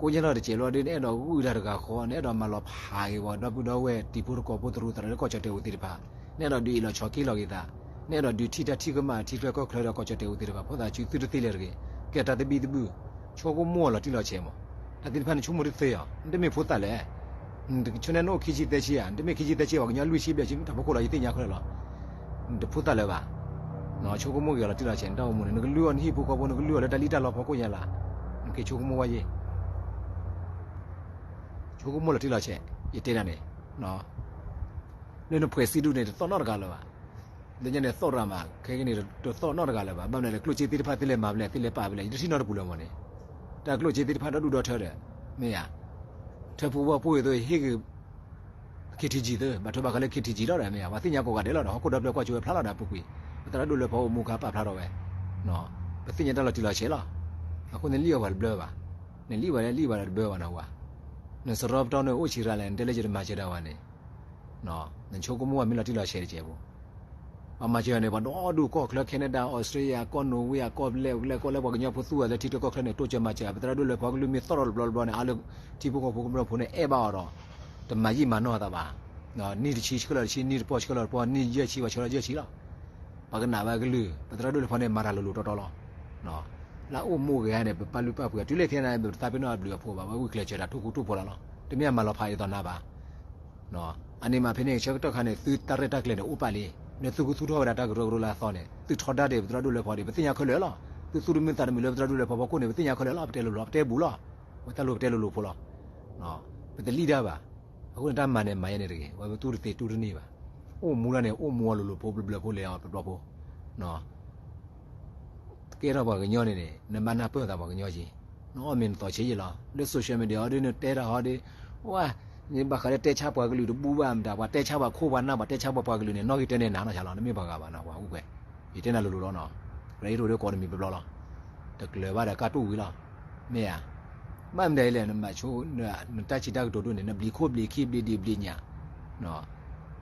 ကိးညါလီၤတစဲးလီၤဒီး နအဲၣ်ဒိးဂုာ်တၢ်တဂၤဃီ, နအဲၣ်ဒိးမၤလီၤဖးက့ၤဝဲ ဒီပုၢ်ဒီဝဲၢ်တံၤဖိသကိးဖိသရူးသရၣ်လၢကီၢ်ကၠီၣ်တဲၣ်အိၣ်သ့ၣ်တဖၣ်, နအဲၣ်ဒိးဒုးအ့ၣ်လိာ်ဆိးက့လိာ်က့ၤသး, နအဲၣ်ဒိးဒုးထံၣ်တၢ်ထံၣ်ကမၣ်ထံချၢကီၢ်ချၢဒီးကီၢ်ကၠီၣ်တဲၣ်အိၣ်သ့ၣ်တဖၣ် ဖိသၣ်ဆူသုတသ့လၢၤတဂ့ၤ, ကဲတၢ်သဘံၣ်သဘုၣ်, ဆိကမိၣ်လီၤတံၢ်လီၤဆဲးမး, တၢ်သ့ၣ်တဖၣ်နဆိကမိၣ်တသ့ဧါ, နတမ့ၢ်ဖိသၣ်လဲၣ် နဆိကမိၣ်န့ၣ်နအိၣ်ခံဆံသၢဆံဧါ, နတမ့ၢ်ခံဆံသၢဆံဘၣ်, ကညီလွံၢ်ဆံဘျဲၣ်ဆံ တၢ်ဖီခိၣ်ဒီးယသ့ၣ်ညါခဲလၢာ်လီၤ. နတဖိသၣ်လၢၤဘၣ်, ဆိကမိၣ်က့ၤအီၤလီၤတံၢ်လီၤဆဲး, နတၢ်အိၣ်မူန့ၣ် နကလုၢ်အီၤနဟံၣ်ဖိဃီဖိ, နကလုၢ်အီၤလၢတၢ်လံၣ်တၢ်လီဖီခိၣ်ညါလၢ်, နက့ၤဆိကမိၣ်ဝဲယဲ ဆိကမိၣ်လီၤတံၢ်လီၤဆဲး, ယတဲနၤန့ၣ်, လၢနဖှဲးစံဒူၣ်န့ၣ် တသီၣ်နီတဂၤလၢၤဘၣ်, လၢညါန့ၣ်သီၣ်ရၤမး ခဲကနံၣ်န့ၣ် တသီၣ်နီတဂၤလၢၤဘၣ်, ဘၣ်မနုၤလဲၣ် ကျိၣ်စ့သ့ၣ်တဖၣ်သ့လဲၤမၤဖဲလဲၣ် သ့လဲၤပာ်ဖဲလဲၣ် ယတထံၣ်နီတပူၤလၢၤမးန့ၣ်, တၢ်ကျိၣ်စ့သ့ၣ်တဖၣ်ဒီဒူၣ်ဒီထၢဒီး, မ့ၢ်ဧါ, ထၢဖှိၣ်ဝါဖှိၣ်အသိးဟ့ၣ်ဂ့ၤ KTG သ့, ဘၣ်ထွဲဘၣ်ဃးလၢ KTG လီၤဒီး မ့ၢ်ဧါ, ပှၤသ့ၣ်ညါကိးဂၤဒဲးလီၤဒီး ဟီၣ်ခိၣ်ဒီဖျၢၣ်ကွၢ်ကၠိဝဲဖျါလီၤဒီးပူၤကွံာ်, ပသရၣ်ဒိၣ်လွဲဖီအိၣ်မူခါပာ်ဖျါထီၣ်ဝဲ, ပသ့ၣ်ညါတၢ်လီၤတံၢ်လီၤဆဲးလီၤ, အဃိန့ၣ်လံၣ်အီၣ်ပှၤတဘျၢဘၣ်, နလံၣ်ဘၣ်လၢလံၣ်ဘၣ်ဒီးတဘျၢဘၣ်နဝၤ, နစရီပတီၢ်န့ၣ်အိၣ်ဆံးရၤလဲၣ် နတဲလၢယတမၤစၢၤဒၣ်ဝဲန့ၣ် နဆိကမိၣ်ဝဲမ့ၢ်လီၤတံၢ်လီၤဆဲးတကဲးဖိ, ပှၤမၤစၢၤန့ၣ် ပှၤဒီဒူၣ်ကီၢ်ချၢ Canada, Australia, ကီၢ်နိဝ့ အကီၢ်ဘျဲၣ် ကလဲၣ်ကီၢ်လၢပှၤကညီဖိသူဝဲလၢထံချၢကီၢ်ချၢန့ၣ် တိစၢၤမၤစၢၤ ပသရၣ်ဒိၣ်လွဲဖီကလုၢ်မ့ၢ်သီၣ်ထီၣ်တဘျီတဘျီန့ၣ် အါလၢထံဖိကီၢ်ဖိကမျၢၢ်ဖိန့ၣ် အဲၣ်ဘၣ်အီၤဒီး တမၤယံာ်မၤနီၢ်အသးဘၣ်, နံၣ်တဆံဆှၢလီၤတဆံ နံၣ်တပီၢ်ဆှၢလီၤတပီၢ် နံၣ်ယဲၢ်ဆံပှၤဆှၢလီၤယဲၢ်ဆံလီၤ, ပှၤကနၣ်ဝဲအကလုၢ် ပသရၣ်ဒိၣ်လွဲဖီန့ၣ် မၤတၢ်လိၤလိၤတီတီလီၤ. လၢအအိၣ်မူဂဲၤန့ၣ် ပပာ်လုၢ်ပာ်ပှ့ၤ တုၤလၢခဲအံၤန့ၣ် ပတသးပ့ၤနီၣ်အဘျုးအဖှိၣ်ဘၣ် ဝဲဂုာ်ကျဲးစၢးတၢ်ထူၣ်ကိထူၣ်ဖိလီၤလီၤ. တမ့ၢ်အမၤလီၤဖးဒ်သိးနၤဘၣ်. အန့ၣ်မးဖဲန့ၣ် ဆၢကတီၢ်ခါန့ၣ် သုတၢ်ရဲၣ်တၢ်ကျဲၤန့ၣ် အိၣ်ပာ်လံ. လၢသုကသူၣ်ထီၣ်ဝဲဒၣ်တၢ်ကရၢကရိလၢအသီန့ၣ် သုထီဒါဒံးပသရၣ်ဒိၣ်လွဲဖီဒံး ပသ့ၣ်ညါခဲလၢာ်လီၤ. သုသူၣ်တမုာ်သးတမုာ်လၢပသရၣ်ဒိၣ်လွဲဖီဖီခိၣ်န့ၣ် ပသ့ၣ်ညါခဲလၢာ်လီၤ. ပတဲလိၤလိၤ ပတဲဘူးလီၤ. ဝဲတၢ်လိၤပတဲလိၤလိၤဖိလီၤ. ပတလံၣ်ဒၣ်ဘၣ်. အဃိန့ၣ်တၢ်မၤန့ၣ်မၤယဲန့ၣ်တဂ့ၤ. ဝဲပသူၣ်တသ့တူၢ်တန့ၢ်ဘၣ်. အိၣ်မူလၢန့ၣ် အိၣ်မူအီၤလိၤလိၤဖိ ဘျၢဘျၢဖိ လဲၤအီၤဘျီဘျီဖိ ကဲထီၣ်ပှၤကညီန့ၣ်န့ၣ် နဘၣ်နၢ်ပၢၢ်သးပှၤကညီက့ၤ, နအီၣ်မ့ၤနသီဆံးယံာ်လီၤ. လၢ social media အီၤဒ်နတဲတၢ်ဟီဒ်, ဝဲ, နဘၣ်ဃးလၢတဲဆါပှၤကလုာ်တဘူၣ်ဘၣ်မတၤ, ပှၤတဲဆါပှၤခိၣ်ပှၤနၢ် ပှၤတဲဆါပှၤပှၤကလုာ်န့ၣ် နီၣ်ဂံၢ်တၢ်န့ၢ်နၤနီၢ်ဆါလီၤ. နမ့ၢ်ပှၤဂၤဘၣ်နၤ ပှၤအိၣ်ကွဲး, ယတဲနၤလိၤလိၤလီၤနီၤ. ရ့ဒိၣ်ဒ်ကိးနမံၤပျီပျီလီၤ. တကျၢၤဘၣ်ဒီးကၢ်တူၢ်ဝံၤလီၤ. မ့ၢ်ဧါ. ဘၣ်မနုၤလဲၣ် နဘၣ်ဆိ နတၢ်စံးတၢ်ကတိၤဒိၣ်န့ၣ် နဘျံးခိၣ်ဘျံးခံဘျံးဒံးဘျံးညၣ်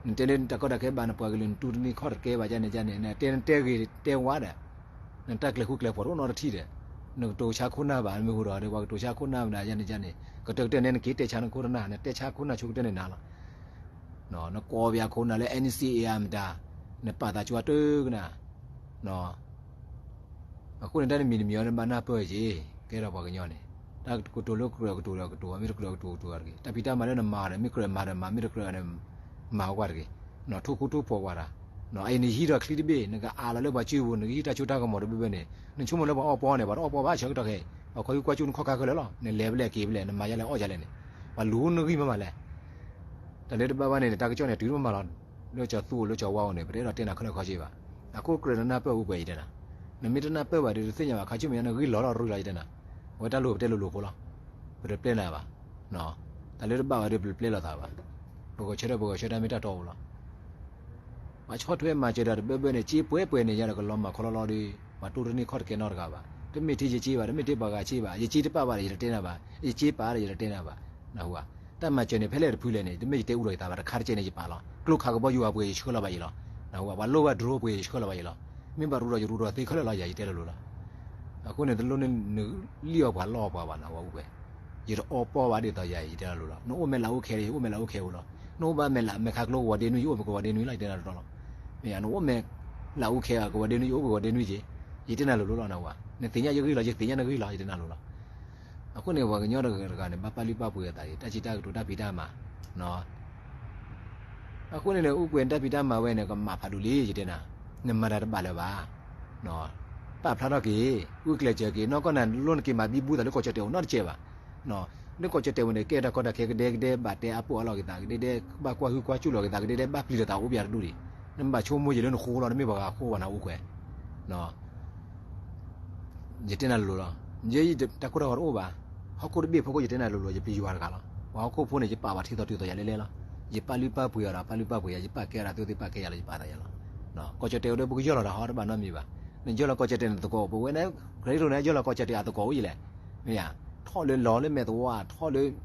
နတဲလၢတၢ်ကီတၢ်ခဲဘၣ် နပှၤကလုာ်နတူၢ်တန့ၢ်ခီၣ်တကဲဘၣ် ယန့ၣ်ယန့ၣ် နတဲနတဲဂ့ၤတဲဝါဒီး နတၢ်ကျဲၤဃူကျဲၤဖိးတအိၣ်နီတထံၣ်ဒီး နကတိၤဆါခိၣ်နၢ်ဘၣ် မ့ၢ်ဟူဒီး ပှၤကတိၤဆါခိၣ်နၢ်မနုၤ ယန့ၣ်ယန့ၣ် ကတၢၢ်ကတၢၢ်န့ၣ် နက့ၤတဲဆါနခိၣ်နၢ် နတဲဆါခိၣ်နၢ်ဆိကတၢၢ်န့ၣ်နၤလီၤ. နကိးပယၤခိၣ်နၢ်လၢ NCA မတၤ နပာ်သးကၠွါတကနၣ် အဃိန့ၣ် တၢ်တမံၤတမံၤအံၤ နဘၣ်နၢ်ပၢၢ်က့ၤ ကဲထီၣ်ပှၤကညီန့ၣ် တၢ်ကတိၤလၢကြၢးကတိၤဒီးကတိၤ မ့ၢ်တကြၢးကတိၤကတိၤတဂ့ၤ တၢ်ဖံးတၢ်မၤလၢနမၤဒီး မ့ၢ်ကြၢးမၤဒီးမၤ မ့ၢ်တကြၢးန့ၣ် မၤကွၢ်တဂ့ၤ ထူၣ်ခူထူၣ်ဖိးကွၢ်တၢ် အံၤနဟံးထီၣ်ချံတဘ့ၣ် နကအးလီၤလၢပှၤစုပူၤ နကဟံးတၢ်စိတၢ်ကမီၤတဘ့ၣ်ဘ့ၣ်န့ၣ် နဆိကမိၣ်လၢပှၤအီၣ်ပီန့ၣ် ပှၤတအီၣ်ပီဘၣ်ဆၢကတီၢ်ခဲအံၤ ပှၤခီဟုကွၢ်ကၠူၣ်နခီၣ်ခါခဲလၢာ်လီၤ နလဲၤဖဲလဲၣ်က့ၤဖဲလဲၣ် နမၤယါလဲၣ်အီၣ်ယါလဲၣ်န့ၣ် ပှၤလူၤနဂံၢ်မးမးလဲၣ် တၢ်လၢတဘၣ်ဘၣ်န့ၣ် တၢ်ကစီၣ်န့ၣ်တုၤမးမးလီၤ လၢကၠီၤသူအိၣ်လၢကၠီၤဝါအိၣ်န့ၣ် ပတအဲၣ်ဒိးတဲနၤခဲလၢာ်ခဲဆ့ဘၣ် အခိၣ်ကြၢးနနၢ်ပၢၢ်အိၣ်ပှဲၤယတဲနၤ နမ့ၢ်တနၢ်ပၢၢ်ဘၣ်ဒီးတသ့ၣ်ညါဘၣ် ခါဆူမဲာ်ညါနဂံၢ်လီၤထီၣ်ရံလီၤယတဲနၤ အဝဲတၢ်လိၤပတဲလိၤလိၤဖိလီၤ ပတပျဲနၤဘၣ် တၢ်လၢတဘၣ်ဘၣ်ဒီးပတပျဲလိာ်သးဘၣ် ပဂီၤဆၢထၢၣ်ပဂီၤဆၢထၢၣ်မ့ၢ်တၢ်တီအိၣ်လီၤ ပှၤဆီၣ်ထွဲမၤစၢၤဒီးတဘၢဘၢန့ၣ် စ့ပှဲၤပှဲၤန့ၣ်ယၤဒီးကလီၤမၢ်ခီလီၤလီၤဒီး ပှၤတိၢ်တန့ၢ်ခီၣ်တကဲနီတဂၤဘၣ် တမ့ၢ်ထဲယစ့ဘၣ် တမ့ၢ်ထဲပှၤဂၤစ့ဘၣ် ယစ့တပာ်ဘၣ်ဒီးယတတဲနၤဘၣ် ယစ့ပာ်ဒီးယတတဲနၤဘၣ် နၢ်ဟူဧါ တၢ်မၤစၢၤန့ၣ် ဖဲလဲၣ်တဖုလဲၣ်န့ၣ် တမ့ၢ်ယတဲအူဒီးယသးဘၣ် တခါတကဲန့ၣ် ယပာ်လီၤ ကျိခးကဘီယူၤအပှ့ၤ ယဆှၢလီၤဘၣ်ယံၤလီၤ နၢ်ဟူဧါ ပှၤလိၣ်ဘၣ် drone ပှ့ၤ ယဆှၢလီၤဘၣ်ယံၤလီၤ မ့ၢ်ဘၣ်ရူဒီးယရူဒီးသ့ခဲလၢာ်လီၤ ယၤယတဲလိၤလိၤလီၤ အဃိန့ၣ် တလိၣ်န့ၣ် နလံၣ်အီၣ်ပှၤလီအီၣ်ပှၤဘၣ် နၢ်ဟူဧါ အိၣ်ပှဲၤ ယတအီၣ်ပီၢ်ဘၣ်ဒ်သိးယၤ ယတဲနၤလိၤလီၤ နအိၣ်မဲာ်လးအိၣ်ခဲ ယအိၣ်မဲာ်လးအိၣ်ခဲဧိၤလီၤ နအိၣ်ဘၣ်မဲာ်လးမဲာ်ခါကျိကဝီၤဒ့နွံ ယအိၣ်မဲာ်ကဝီၤဒ့နွံလီၤ ယတဲနၤတတီလီၤ မ့ၢ်ဧါ နအိၣ်မဲာ်လးအိၣ်ခဲ ကဝီၤဒ့နွံက့ၤ ယတဲနၤလိၤလိၤလီၤ နၢ်ဟူဧါ နသ့ၣ်ညါယဂံၢ်လီၤ ယသ့ၣ်ညါနဂံၢ်လီၤ ယတဲနၤလိၤလီၤ အဃိန့ၣ် ပှၤကညီတဂၤတဂၤန့ၣ် ဘၣ်ပာ်လုၢ်ပာ်ပှ့ၤအသး တၢ်စံးတၢ်ကတိၤတၢ်ဖံးတၢ်မၤ အဃိန့ၣ်န့ၣ် အိၣ်ပှဲၤတၢ်ဖံးတၢ်မၤဝဲန့ၣ် ကမၣ်ဖးဒိၣ်လံ ယတဲနၤ နမၤတၢ်တဘၣ်လၢၤဘၣ် ပာ်ဖျါထီၣ်က့ၤ ဂုာ်ကျဲးစၢးက့ၤ နီၢ်ကီၢ်နၤ လိၣ်နက့ၤမၤဘံဘူသးလၢကီၢ်ကၠီၣ်တဲာ်အိၣ်နီတစဲးဘၣ် လၢကီၢ်ကၠီၣ်တဲာ်ဝဲန့ၣ် ကဲတၢ်ကီတၢ်ခဲကဒဲကဒဲ ဘၣ်တဲအါပီၣ်အါလီၤက့ၤသး ကဒဲဒဲ ဘၣ်ကွၢ်ဟုကွၢ်စူၣ်လီၤက့ၤသး ကဒဲဒဲ ဘၣ်ပျံၤလိာ်သးအိၣ်ပယၤတဒူၣ်ဒံး နဘၣ်ဆိကမိၣ်ယံၤလၢနဃိလီၤ နမ့ၢ်ပှၤဂၤဃိဘၣ်နၤအိၣ်ကွဲး ယတဲနၤလိၤလိၤလီၤ. ယဲယတၢ်ကိၢ်တၢ်ဂီၤတအိၣ်ဘၣ်. ဟီၣ်ခိၣ်တဘ့ၣ်ဖိခိၣ် ယတဲနၤလိၤလိၤ ယပယွၤတဂၤလီၤ. ပှၤဟီၣ်ခိၣ်ဖိန့ၣ် ယပာ်ပှၤထံသီတုၤသီယၤလဲၣ်လဲၣ်လီၤ. ယပာ်လုၢ်ပာ်ပှ့ၤအီၤဒီး ပာ်လုၢ်ပာ်ပှ့ၤယၤ ယပာ်ကဲအီၤဒီး သုသ့ၣ်ပာ်ကဲယၤလီၤ ယပာ်သးယၤလီၤ. ကီၢ်ကၠီၣ်တဲာ်အိၣ်ဒီး ပကယီၢ်လီၤတၢ်ဟီတဘၣ်နီတမံၤဘၣ်. နယီၢ်လီၤကီၢ်ကၠီၣ်တဲာ်န့ၣ်သကိး ပဝဲန့ၣ် ခရံာ်ဖိန့ၣ် ယီၢ်လီၤကီၢ်ကၠီၣ်တဲာ်အသကိးအိၣ်ယလဲၣ်. မ့ၢ်ယါ ထီၣ်လၢလီၤလၢမဲာ်သဝီ ထီၣ်လၢ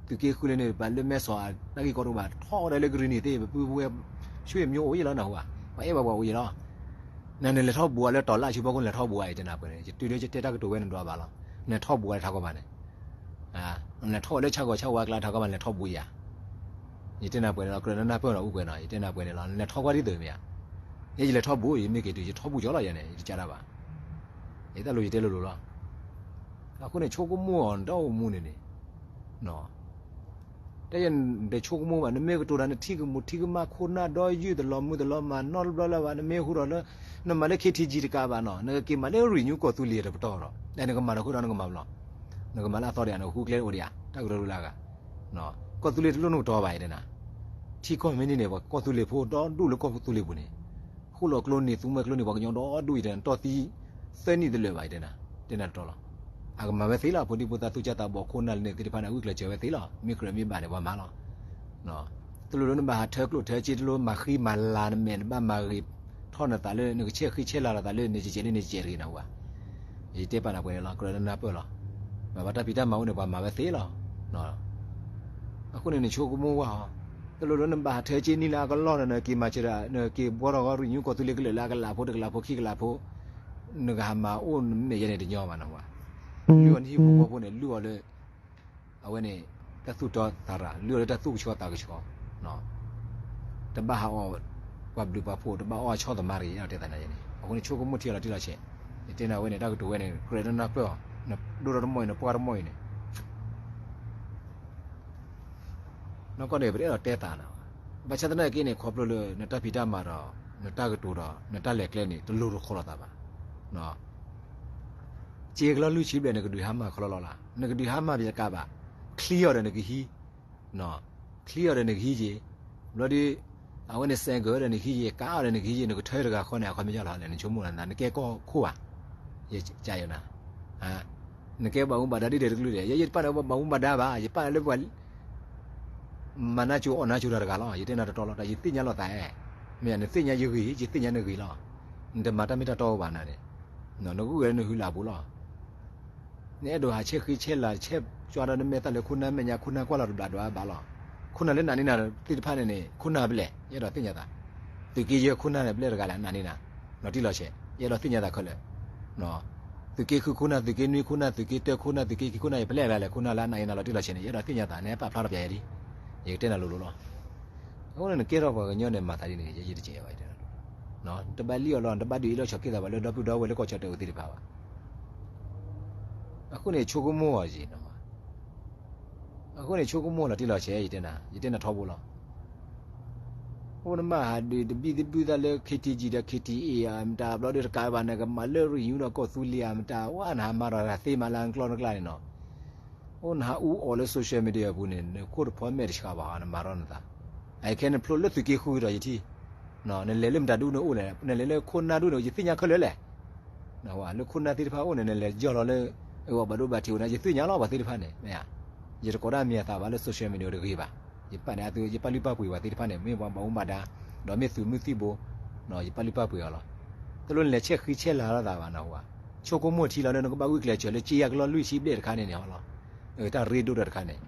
သုးက့ဃုလၢန့ၣ် ပှၤလၢမဲာ်စီၤ တၢ်ဂ့ၢ်ကီတအိၣ်ဘၣ် ထီၣ်ဝဲဒၣ်လၢကရံၣ်နံၤသ့ၣ် ပပုၢ်ပဝဲၢ် ဆွေမျိုးအိၣ်ယဲလီၤနၢ်ဟူဧါ. ပှၤအဲၣ်ဘၣ်ပှၤအိၣ်ယဲလီၤ. နလဲၤထီၣ်ဘူးအီၤလၢတီၤလၢ်ဆူဖီခိၣ် နလဲၤထီၣ်ဘူးအီၤ ယတဲနၤပှဲၤန့ၣ် ယတုၤလၢယတဲတၢ်ကတိၤဝဲန့ၣ်ဒွးဘၣ်လီၤ. နလဲၤထီၣ်ဘူးအီၤလၢထးကီၢ်ဘၣ်န့ၣ်, နလဲၤထီၣ်အီၤလၢဆၣ်ဂီၤဆၣ်ဝါကျါထးကီၢ်ဘၣ် နလဲၤထီၣ်ဘူးယၤ, ယတဲနၤပှဲၤန့ၣ်လီၤ. ကြၢးနနၢ်ပၢၢ်နီၤ အူကွဲးနီၤ ယတဲနၤပှဲၤန့ၣ်လီၤ. နလဲၤထီၣ်ကွၢ်ဒ်သိးမ့ၢ်ဧါ, ယဲယလဲၤထီၣ်ဘူး ယမ့ၢ်က့ၤတုၤ ယထီၣ်ဘူးကၠီလီၤယဲန့ၣ် ယတကးဒၣ်ဘၣ်. ယတၢ်လိၤယတဲလိၤလိၤလီၤ. အဃိန့ၣ် ဆိကမိၣ်အီၤ နတၢ်အိၣ်မူန့ၣ်န့ၣ် တၢ်ယဲနတဆိကမိၣ်ဘၣ် နမ့ၢ်ကတိၤတၢ် နထံၣ်ကမူးထံၣ်ကမၣ် ခိၣ်နၢ်ဒီယုၢ် တလီၤမုၢ်တလီၤမၤ နီတဘျီလၢၤဘၣ် နမ့ၢ်ဟူထီၣ်လၢ နမၤလၢ ခ့ထံကၠံ တကးဘၣ်နီၤ နကက့ၤမၤလၢ ရံၣ်ညူ ကီၢ်သူလ့ၤတပတီၢ်ဒီး နကမၤဒီးဃုာ်ဒီးနကမၤဘျီ, နကမၤလၢအသီဒီး နကဃုကျဲအိၣ်ဒံးဧါ တၢ်ကရၢကရိလၢအဂၤ, ကီၢ်သူလ့ၤတလိၣ်နကတီၤဘၣ် ယတဲနၤ, ထံကီၢ်မ့ၢ်န့ၢ်န့ၣ် ပှၤကီၢ်သူလ့ၤဖိဒီဒူၣ်လၢကီၢ်သူလ့ၤပူၤန့ၣ် ဃိၣ်လီၤကျိန့ၢ် သူမှဲကျိန့ၢ် ပှၤကညီဒီဒူၣ် ယတဲနၤ တီၢ်သံ သၢနံၣ်တလၢာ်ဘၣ် ယတဲနၤ, တဲနၤတတီၤလီၤ. အကမၤဝဲသ့လီၤ ဖိဒံဖိသၣ်သူၣ်ကၢ်သးဘီၣ် ခိၣ်နၢ်လၢန့ၣ်သ့ၣ်တဖၣ်န့ၣ် အဂုာ်ကျဲးစၢးဝဲသ့လီၤ. မ့ၢ်ကြၢးမ့ၢ်ဘၣ်န့ၣ် ပှၤမၤလီၤ. တလိၣ်လၢနဘၣ်ဟးထၢကျိၣ်ထၢစ့ တလိၣ်မၤဃံမၤလၤနမဲာ် နဘၣ်မၤဂ့ၤထီၣ်နသးလၢ နကဆဲးဃံဆဲးလၤလီၤသးလၢန့ၣ်ကဲးန့ၣ်ကဲးတဂ့ၤနဝဲ, ယတဲပာ်နၤပှဲၤန့ၣ်လီၤ. ကြၢးနနၢ်ပၢၢ်လီၤ. ဘၣ်ဘၣ်တၢ်ဖံးတၢ်မၤအိၣ်န့ၣ် ပှၤမၤဝဲသ့လီၤ. အဃိန့ၣ် နဆိကမိၣ်ဝဲ တလိၣ်လၢနဘၣ်ဟးထၢစ့နံၣ်လၢအကလီၢ်ဒီး နက့ၤမၤစၢၤဒီး နက့ၤဘှီထီၣ်ဂီၢ် ရံၣ်ညူကီၢ်သူလ့ၤကလၢာ်လၢအကလးဖိတကလးဖိခံကလးဖိ နကဟးမၤအိၣ်နမဲာ်ယဲန့ၣ်တညီဘၣ်နဝဲ, လုၢ်အီၤနဟံၣ်ဖိဃီဖိန့ၣ် လုၢ်အီၤလၢ အဝဲန့ၣ် တၢ်သူၣ်တီသးရၤ လုၢ်အီၤလၢတၢ်သူၣ်ကဆှီသးကဆှီ, တဘၣ်ဟးအီၣ်ပှၤဘျုးပှၤဖှိၣ် တဘၣ်အီၣ်အဆီသမါတဂ့ၤ ယအဲၣ်ဒိးတဲသးနၤယဲန့ၣ် အဃိန့ၣ် ဆိကမိၣ်ထံအီၤလီၤတံၢ်လီၤဆဲး, ယတဲနၤဝဲန့ၣ် တၢ်ကတိၤဝဲန့ၣ် ကြၢးနနၢ်ပၢၢ်အီၤ, နဒိၣ်ထီၣ်တမီၢ်အံၤ နပှၢ်တမီၢ်အံၤန့ၣ် နီၢ်ကီၢ်န့ၣ် ပတအဲၣ်ဒိးတဲသးနၤဘၣ်. ဘၣ်ဆၣ်သနာ်က့န့ၣ် ခီဖျိလၢနတၢ်ဖံးတၢ်မၤဒီး နတၢ်ကတိၤဒီး နတၢ်လဲၤကျဲန့ၣ် တလိၤတခီလိာ်သးဘၣ်. စ့ကလီၢ်လွံၢ်ဆံဘျဲၣ် နကဒုးဟါမၢ်ခီလီလီၤလၢ်, နကဒုးဟါမၢ်ဘၣ်တကးဘၣ်, ချံအီၤဒီးနကဟံး, ချံအီၤဒီးနကဟံးက့ၤ, ဘျီဒီး အဝဲန့ၣ် စဲးကၢၤဒီးနကဟံးက့ၤ, ကါအီၤဒီးနကဟံးက့ၤ, နကထၢတဂၤဃီန့ၣ် အခီပညီလီၤန့ၣ် နဆိကမိၣ်နၤ နကဲကီၢ်ခိၣ်ဧါ, ယကယနၤ နကဲဘၣ်မူဘၣ်ဒါဒ်လဲၣ်တကလုာ်လဲၣ်, ယဲယတပာ်နၤဘၣ်မူဘၣ်ဒါဘၣ်, ယပာ်နၤလၢပှၤ မၤနၢ်ကၠိအီၣ်နၢ်ကၠိတၢ်တဂၤလီၤ, ယတဲနၤတတီလီၤ, တၢ်ယသ့ၣ်ညါလိာ်သး, မ့ၢ်နသ့ၣ်ညါယဂ့ၤ, ယသ့ၣ်ညါနဂ့ၤလီၤ, နတမၤတၢ်မ့ၢ်တၢ်တီအိၣ်ဘၣ်နၤန့ၣ်, နဂုၢ်ဂဲၤလၢနဟုလၢအပူၤလီၤ, နအဲၣ်ဒိးဟးဆဲးဃံဆဲးလၤ ဆဲးကၠွါဒီးနမဲာ်သၣ်လၢခိၣ်နၢ်မဲာ်ညါ ခိၣ်နၢ်ကွၢ်လီၤတဘျးဒွးဘၣ်လီၤ, ခိၣ်နၢ်လၢနာ်န့ၢ်နၤသ့ၣ်တဖၣ်န့ၣ်န့ၣ် ခိၣ်နၢ်ဘျဲၣ် ယအဲၣ်ဒိးသ့ၣ်ညါသး, သုးက့ယဲၢ်ခိၣ်နၢ်န့ၣ် ဘျဲၣ်တဂၤလဲၣ် နာ်န့ၢ်နၤ, လီၤတံၢ်လီၤဆဲး ယအဲၣ်ဒိးသ့ၣ်ညါသးခဲလၢာ် သုးက့ဃုခိၣ်နၢ် သုးက့နွံခိၣ်နၢ် သုးက့တၢခိၣ်နၢ် သုးက့ခံခိၣ်နၢ် ယပျဲၢ်အဂၤလဲၣ် ခိၣ်နၢ်လၢအနာ်န့ၢ်နၤလီၤတံၢ်လီၤဆဲးန့ၣ် ယအဲၣ်ဒိးသ့ၣ်ညါသး နဟဲပာ်ဖျါထီၣ်ပျဲယဲဒ်, ယကတဲနၤလိၤလိၤလီၤ, အဃိန့ၣ် နကဲထီၣ်ပှၤကညီန့ၣ် မၤသးဒ်န့ၣ် ယဲယတကဲဘၣ်, တဘၣ်လံၣ်အီၣ်လီၤ တဘၣ်ဒုးအ့ၣ်လီၤဆီၣ်က့ၤသးဘၣ်လၢဒီပုၢ်ဒီဝဲၢ်လၢကီၢ်ကၠီၣ်တဲာ်အိၣ်သ့ၣ်တဖၣ်ဘၣ်, အဃိန့ၣ် ဆိကမိၣ်အီၤယံၤနီၤ, အဃိန့ၣ် ဆိကမိၣ်လီၤတံၢ်လီၤဆဲး ယတဲနၤ ယတဲနၤထီဘိလီၤ အိၣ်နဘၣ်ဟးဒုးတဘံၣ်သဘုၣ်သးလၢ ခ့ထံကၠံ ဒီး ခ့ထံအ့ အမတၤဘျီဒီးတကးဘၣ် နကမၤလၢရံၣ်ညူဒီးကီၢ်သူလ့ၤအမတၤ ဝဲနဟးမၤဒီးသ့မၤလၢအကျီတကျါန့ၣ်နီၤ, အိၣ်နဟးအူအီၣ်လၢ social media အပူၤန့ၣ် နခိၣ်တဖီမဲာ်တဆှးဘၣ် နမၤထီၣ်နသး, အခဲနဖျိလၢသုးက့ဃုဒီးယထံၣ်, နလဲၤလၢမတၤဒူၣ်န့ၣ်အိၣ်လဲၣ် နလဲၤလၢခိၣ်နၢ်ဒူၣ်န့ၣ် ယသ့ၣ်ညါခဲလၢာ်လဲၣ် လၢခိၣ်နၢ်သ့ၣ်တဖၣ်အိၣ်န့ၣ် နလဲၤယီၢ်လီၤလၢ အဝဲဘၣ်ဒိဘၣ်ထံးအိၣ်န့ၣ် ယသ့ၣ်ညါလီၤပှၤသ့ၣ်တဖၣ်န့ၣ်, ယတကိးဒၣ်မံၤအသးဘၣ်လၢ social media တဂ့ၤဘၣ်, ယပာ်န့ၣ်အသု ယပာ်လုၢ်ပာ်ပှ့ၤပှၤသ့ၣ်တဖၣ်န့ၣ် မ့ၢ်ပှၤဘၣ်မူဘၣ်ဒါ, ဒီးမ့ၢ်သုးမုၢ်သံၣ်ဘိ, ယပာ်လုၢ်ပာ်ပှ့ၤအီၤလီၤ, တလိၣ်နလဲၤဆဲးဃံဆဲးလၤလိာ်သးဘၣ်နဟူဧါ, ဆိကမိၣ်ထံလီၤလၢနကဘၣ်ဂုာ်ကျဲးစၢးလၢစ့ယၤကလီၢ်လွံၢ်ဆံဘျဲၣ်တခါန့ၣ်န့ၣ်လီၤ, တၢ်ရ့ဒိၣ်ဒီးတခါန့ၣ်,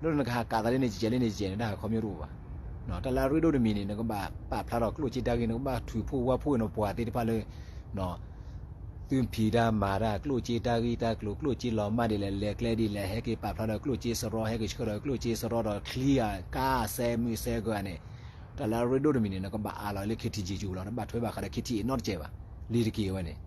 တလိၣ်နကဟးကးသးလၢန့ၣ်ကဲးန့ၣ်ကဲးန့ၣ် တၢ်ဟးခီမ့ၢ်တအိၣ်ဘၣ် တၢ်လၢအရ့ဒိၣ်တမံၤန့ၣ် နကဘၣ်ပာ်ဖျါထီၣ်ကျိၣ်စ့တၢ်ဂ့ၢ် နကဘၣ်ထုးဖှိၣ်ဝါဖှိၣ်နပှၤသ့ၣ်တဖၣ်လၢ သုဖံးတၢ်မၤတၢ် ကျိၣ်စ့တၢ်ဂ့ၢ်တၢ်ကျိၤ ကျိၣ်စ့လီၤမၢ်ဒ်လဲၣ် လဲၤကျဲဒ်လဲၣ် ဟဲက့ၤပာ်ဖျါဒီးကျိၣ်စ့စရီ ဟဲက့ၤဆှၢဒီးကျိၣ်စ့စရီဒီးချံအကါစဲမုၢ်စဲဂီၤန့ၣ်, တၢ်လၢအရ့ဒိၣ်တမံၤန့ၣ် နကဘၣ်အးလီၤလၢ ခ့ထံကၠံ ကၠူလီၤ နဘၣ်ထွဲဘၣ်ဃးဒီး ခ့ထံအ့ နီတစဲးဘၣ်, လံတက့ၤဝဲန့ၣ်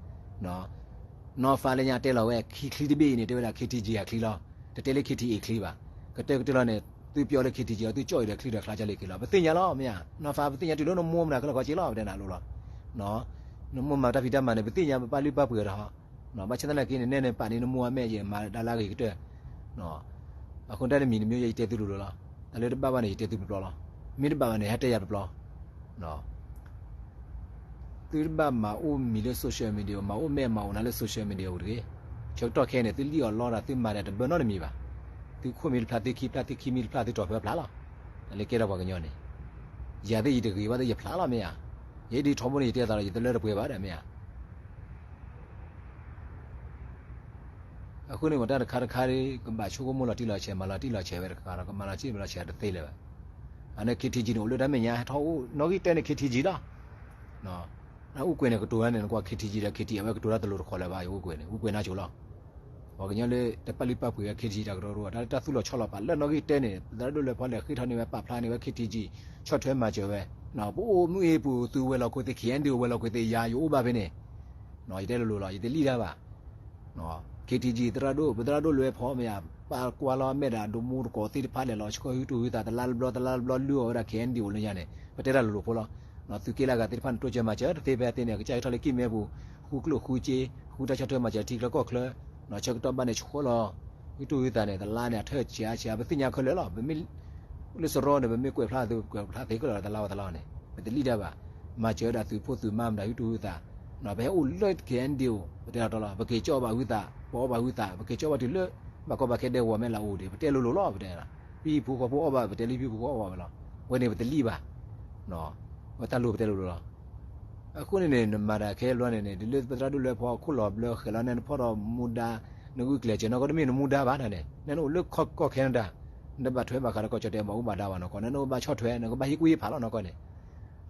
နီၢ်ဖးလၢညါတဲလီၤဝဲ ခံချံတဘ့ၣ်အံၤန့ၣ် တဲဝဲဒၣ် ခ့ထံကၠံ အချံလီၤ, တတဲလၢ ခ့ထံအ့ ချံဘၣ်, ကတၢၢ်ကတၢၢ်လီၤန့ၣ် သုပျီလၢ ခ့ထံကၠံ အီၤ သုကၠီၣ်အံၤဒီးချံဒီးချါကၠီလ့က့ၤလီၤ ပသ့ၣ်ညါလီၤ မ့ၢ်ဧါ, နီၢ်ဖး ပသ့ၣ်ညါတုၤလၢနမိၢ်မတၤခဲလၢာ်ခီက့ၤလီၤ ပတဲနၤလိၤလီၤ, နမိၢ်မၤတၢ်ဖံးတၢ်မၤန့ၣ် ပသ့ၣ်ညါ ပပာ်လုၢ်ပာ်ပှ့ၤအီၤတဟီ, ဘၣ်ဆၣ်သနာ်က့န့ၣ် နဲနပာ်န့ၣ် နမိၢ်အမဲာ်ယဲ မၤဒၣ်လၢအဂ့ၤကတၢၢ်, အဃိတၢ်တမံၤတမံၤ ယတဲသုလိၤလိၤလီၤ, တၢ်လၢတဘၣ်ဘၣ်န့ၣ် ယတဲသုပျီပျီလီၤ, မ့ၢ်တဘၣ်ဘၣ်န့ၣ် ဟဲတဲယၤပျီပျီ သုတဘၣ်မၤအိၣ်မံၤလၢ social media မၤအိၣ်မဲာ်မၤအိၣ်နၤလၢ social media ပူၤတဂ့ၤ, ဆၢကတီၢ်ခဲအံၤန့ၣ် သုလံၣ်အီၣ်လီတၢ် သုမၤတၢ်တဘၢနီတမံၤဘၣ်, သုခိၣ်မ့ၢ်တဖျါ သုခံဖျါ သုခံမ့ၢ်တဖျါ သုတီၢ်ဖၢဖျါလီၤ, တၢ်လၢကဲထီၣ်ပှၤကညီန့ၣ်, ယၤသ့ၣ်ယတဂ့ၤဘၣ်သ့ၣ်ယဖျါလီၤမ့ၢ်ဧါ, ယဲဒ်ထီဘိန့ၣ် ယတဲသးဒီး ယတလၢတပှဲၤဘၣ်ဒီးမ့ၢ်ဧါ အဃိန့ၣ် မ့ၢ်တၢ်တခါတခါ ကဘၣ်ဆိကမိၣ်လီၤတံၢ်လီၤဆဲး မၤလီၤတံၢ်လီၤဆဲးဝဲတခါဒီး ကမၤလီၤတံၢ်လီၤဆဲးတသ့လၢၤဘၣ်, အန့ၣ် ခ့ထံကၠံ န့ၣ် အိၣ်လၢတၢ်မဲာ်ညါ ဟဲထီၣ်အိၣ်နီၣ်ဂံၢ်တၢန့ၣ် ခ့ထံကၠံ လီၤ, အူကွဲၤန့ၣ်ကတိၤတၢ်န့ၣ် နကွၢ် KTG ဒီး KTLA ဝဲကတိၤတၢ်တလိၤတခီလၢၤဘၣ် ယအိၣ်ကွဲၤန့ၣ် အူကွဲၤနါစိၤလီၤ. ပှၤကညီလၢတပာ်လုၢ်ပာ်ပှ့ၤဝဲ KTG တၢ်ကရၢကရိ တၢ်လၢတၢ်သူၣ်လီၤဆီလီၤပာ်လၢနီၣ်ဂံၢ်တဲန့ၣ် ပသရၣ်ဒိၣ်လွဲဖီလဲၣ်ဃ့ထီၣ်န့ၢ်ဝဲပာ်ဖျါန့ၢ်ဝဲ KTG ဆီၣ်ထွဲမၤစၢၤဝဲ, ပအိၣ်မုၢ်အ့ပူၤသုဝဲၤလီၤခိၣ်သ့ၣ် KNDO ဝဲၤလီၤခိၣ်သ့ၣ်ယၤ ယအိၣ်ဘၣ်ဖဲန့ၣ်, ယတဲလိၤလိၤလီၤ ယတလံၣ်တၢ်ဘၣ် KTG သရၣ်ဒိၣ် ပသရၣ်ဒိၣ်လွဲဖီမ့ၢ်ယါ, ပာ်ကွၢ်လီၤအမဲာ်ဒီး ဒိၣ်မူတကိးသ့ၣ်တဖၣ်လဲၣ်လီၤ ဆှၢဟုတူၢ်ဟုသး တလါတဘျီ တလါတဘျီလုၢ်အီၣ်ဝဲဒၣ် KNDO လၢညါန့ၣ် ပတဲတၢ်လိၤလိၤဖိလီၤ. သုးက့လၢဂၤသ့ၣ်တဖၣ်န့ၣ် တိစၢၤမၤစၢၤတသ့ဖဲသ့န့ၣ် အကစၢ်ဟဲထီၣ်လၢကံၢ်မဲပူၤ ဃုကျိၣ်ဃုစ့ ဃုတၢ်ဆီၣ်ထွဲမၤစၢၤထံချၢကီၢ်ချၢ, ဆၢကတီၢ်ဘၣ်န့ၣ် ဆှၢလီၤ ဟုတူၢ်ဟုသးန့ၣ် တလါန့ၣ် အထၢၣ်ဆံးအါဆံး ပသ့ၣ်ညါခဲလၢာ်လီၤ. ပမ့ၢ်လၢစရီန့ၣ် ပမ့ၢ်ကွဲးဖျါသုး ကွဲးဖျါသ့ခဲလၢာ် တလါဝဲတလါန့ၣ် ပတလံၣ်တၢ်ဘၣ်. မၤစၢၤဝဲဒၣ်သုးဖိသုးမါမတၤ ဟုတူၢ်ဟုသး, ပဟဲအိၣ်လၢ KNDO ပတဲလီၤတီလီၤ ပက့ၤကၠီၣ်ဘၣ်ဟုသး ပအီၣ်ဘၣ်ဟုသး ပက့ၤကၠီၣ်ဘၣ်တုၤလၢ ဘၣ်ကီဘၣ်ခဲဒဲကဝီၤမဲာ်လးအိၣ်ဒံး ပတဲလိၤလိၤလီၤ ပတဲ, ဟံၣ်ဖိဃီဖိအီၣ်ဘၣ် ပတဲလၢဟံၣ်ဖိဃီဖိအီၣ်ဘၣ်ဝဲလီၤ. ဝဲန့ၣ်ပတလံၣ်ဘၣ် ဝဲတၢ်လိၤပတဲလိၤလိၤလီၤ. အဃိန့ၣ်န့ၣ် နမၤတၢ်ခဲလၢာ်န့ၣ်န့ၣ် တုၤလၢပသရၣ်ဒိၣ်လွဲဖီခိၣ်လီၤဘျၢဃဲၤလီၤန့ၣ် နဖီၣ်ဒီးမူဒါ, နဂုာ်ကျဲးစၢးနီၢ်ကီၢ်တမ့ၢ်နမူဒါဘၣ်န့ၣ်, နအိၣ်လၢကီၢ် Canada နတဘၣ်ထွဲဘၣ်ဃးဒီးကီၢ်ကၠီၣ်တဲာ်ဘၣ်အူဘၣ်ဒါဘၣ်နီၢ်ကီၢ်, နအိၣ်ဘၣ်ဆီၣ်ထွဲ နကဘၣ်ဟ့ၣ်ကူၣ်ဟ့ၣ်ဖးလီၤနီၢ်ကီၢ်န့ၣ်,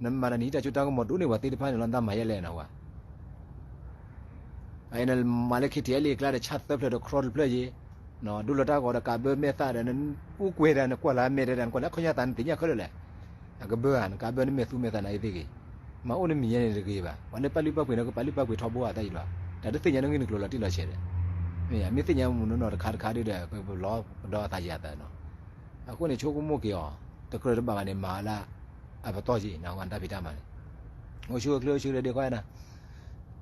နမၤတၢ်န့ၣ် ဟံးတၢ်စိတၢ်ကမီၤဒိၣ်န့ၢ်ပှၤသ့ၣ်တဖၣ်န့ၣ်လီၤ နတၢ်မၤယဲလဲၣ်နဝဲ နမၤလၢ KTLA အကျါဒီး ဆၣ်သၢဖျၢၣ်ဒီး ခရီတဖျၢၣ်ယ့ၣ်, ဒိလီၤတၢ်ဂီၤဒီးကးဘၢမဲာ်သၣ်ဒီး နအူကွဲၤဒီး နကွၢ်လၢမဲာ်ဒီး နကွၢ်လၢခီၣ်ညါသး နသ့ၣ်ညါခဲလၢာ်လဲၣ်. အကဘၢဧါ နကးဘၢနမဲာ်သူမဲာ်သးနၤအံၤသ့ဂ့ၤ, မၤအိၣ်နမံၤညါန့ၣ်တဂ့ၤဘၣ်. ပှၤလၢပာ်လုၢ်ပာ်ပှ့ၤန့ၣ် ကပာ်လုၢ်ပာ်ပှ့ၤထီဘိအသးအံၤလီၤ. တၢ်တသ့ၣ်ညါနဂ့ၢ်နကျိၤလီၤတံၢ်လီၤဆဲးဒီး, မ့ၢ်မ့ၢ်သ့ၣ်ညါမုၢ်နီၢ်နီၢ်တခါတခါဒီး ကလီၤပဒီအသးယၤသးနီၤ. အဃိန့ၣ် ဆိကမိၣ်က့ၤအီၤ, တကြၢးတဘၣ်ဘၣ်န့ၣ် မၤလၢအပတီၢ်က့ၤ နဝဲတၢ်ဖံးတၢ်မၤန့ၣ်, အိၣ်ဆူၣ်အိၣ်ချ့ အိၣ်ဆူၣ်အိၣ်ချ့ဒ်ခီယါနၤ,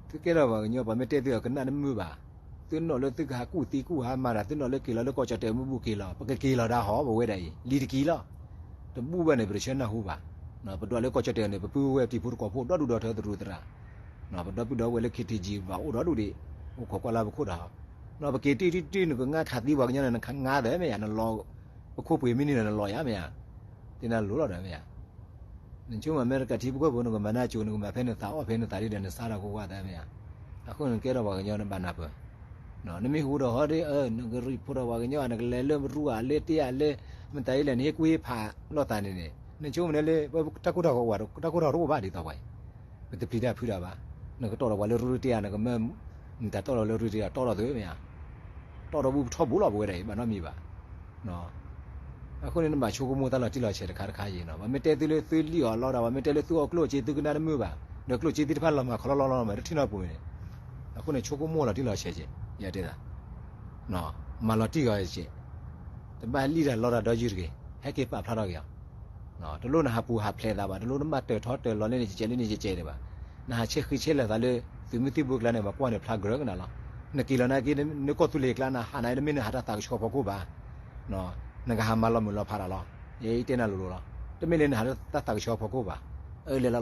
သုကဲထီၣ်ပှၤကညီ ပှၤမ့ၢ်တဲသုအီၤကနၣ်တမုာ်ဘၣ်, သုနီၣ်လၢသုကဟးကူၣ်သံကူၣ်ဟးမၤတၢ် သုနီၣ်လၢက့ၤလီၤလၢကီၢ်ကၠီၣ်တဲာ်မ့ၢ်ဘူၣ်က့ၤလီၤ ပကက့ၤလီၤဒၣ်ဟီၣ် ပဝဲဒၣ်အံၤ လံတကံလီၤ. တဘူၣ်ဘၣ်န့ၣ် ပတဆၢနၢ်ဟူဘၣ်. ပဒွးလၢကီၢ်ကၠီၣ်တဲာ်န့ၣ် ပပုၢ်ဝဲၢ်တံၤဖိတကိးဖိဒီဒူၣ်ဒီထၢသရူးသရၣ်, ပဒီပုၢ်ဒီဝဲၢ်လၢ KTG ဘၣ်အိၣ်ဒီဒူၣ်ဒံး, အိၣ်ခိးကွၢ်လၢပခိၣ်ဒီး, ပက့ၤတံၢ်တံၢ်တံၢ် နကငါခးသံပှၤကညီန့ၣ် နကငါသၢမ့ၢ်ယါ, နလီၤ, ပခိၣ်ပှ့ၤမ့ၢ်န့ၢ်ဒီး နလီၤယါမ့ၢ်ယါ, တ့နၤလိၤလီၤဒီးမ့ၢ်ယါ နဆိကမိၣ်အမဲရကၤထံဖိကီၢ်ဖိ နကမၤနၢ်ကၠိ နကမၤဖဲနသးအီၣ်ဖဲနသးဒ်ဒီး နဆါတၢ်ကိးဂၤသၢမ့ၢ်ဧါ. အဃိန့ၣ်ကဲထီၣ်ပှၤကညီနဘၣ်နၢ်ပၢၢ်, နမ့ၢ်ဟူဒီးဟီဒီး နကreportထီၣ်ပှၤကညီ နကလဲၤလၢရူဧါလၢတ့ဧါလၢ မတၤအံၤလဲၣ် နဟ့ၣ်ကူၣ်ဟ့ၣ်ဖးလိာ်သးန့ၣ်န့ၣ် နဆိကမိၣ်န့ၣ်လၢ တၢ်ကိၢ်တၢ်ဂီၤအိၣ်ဘၣ်ဒ်သိးပှၤအံၤ, ပတပျံၤတၢ်ဖုးတၢ်ဘၣ်, နကတီၢ်ဒီးပှၤလၢရူတ့ဧါ နကမၢ နတၢ်တီၢ်လီၤလၢရူတ့ဧါ တီၢ်လီၤသုမ့ၢ်ဧါ, တီၢ်ဒီးဘူၣ်ပထီၣ်ဘူးလီၤ ပဝဲဒၣ်အံၤ ဘၣ်နီတမံၤဘၣ် အဃိန့ၣ် နဘၣ်ဆိကမိၣ်တၢ်လီၤတံၢ်လီၤဆဲးတခါတခါယံၤနီၤ, ပှၤမ့ၢ်တဲသုလၢသုလံၣ်အီၤလီၤဒီး ပှၤမ့ၢ်တဲလၢသုအီၣ်ကျိၣ်စ့ သုကနၣ်တမုာ်ဘၣ်, ဒီးကျိၣ်စ့သ့ၣ်တဖၣ်လီၤမၢ်ခီလီၤလီၤလီၤမၢ် တထံၣ်နီတပူၤန့ၣ်, အဃိန့ၣ် ဆိကမိၣ်လီၤတံၢ်လီၤဆဲးက့ၤ ယတဲသး, မၤလီၤတံၢ်ဂီၤက့ၤ, တဘၣ်လံၣ်တၢ်လီတၢ်ဒီယုၢ်တဂ့ၤ, ဟဲက့ၤပာ်ဖျါထီၣ်က့ၤအီၤ တလိၣ်နဟးပူၤဟးဖျဲးသးဘၣ်, တလိၣ်နဘၣ်တၢၢ်ထီတၢၢ်လီၤလၢန့ၣ်ကဲးလၢန့ၣ်ကဲးန့ၣ်ဘၣ်, နဟးဆဲးဃံဆဲးလၢာ်သးလၢ သုးမုၢ်သံၣ်ဘိကျါန့ၣ် ပှၤကွၢ်န့ၣ်ဖျါကြၢးကနၤလီၤ, နက့ၤလီၤနာ်က့ နကီၢ်သူလ့ၤကျါ နဟးနၤတမ့ၢ်နဟးတၢ်သးကဆှီဖီခိၣ်ဘၣ်, နကဟးမၤလီၤမုၢ်လီၤဖးတၢ်လီၤ, ယတဲနၤလိၤလိၤလီၤ, တမ့ၢ်လၢနဟးတၢ်သးကဆှီဖီခိၣ်ဘၣ်, အၢ လဲၤလီၤလီၤ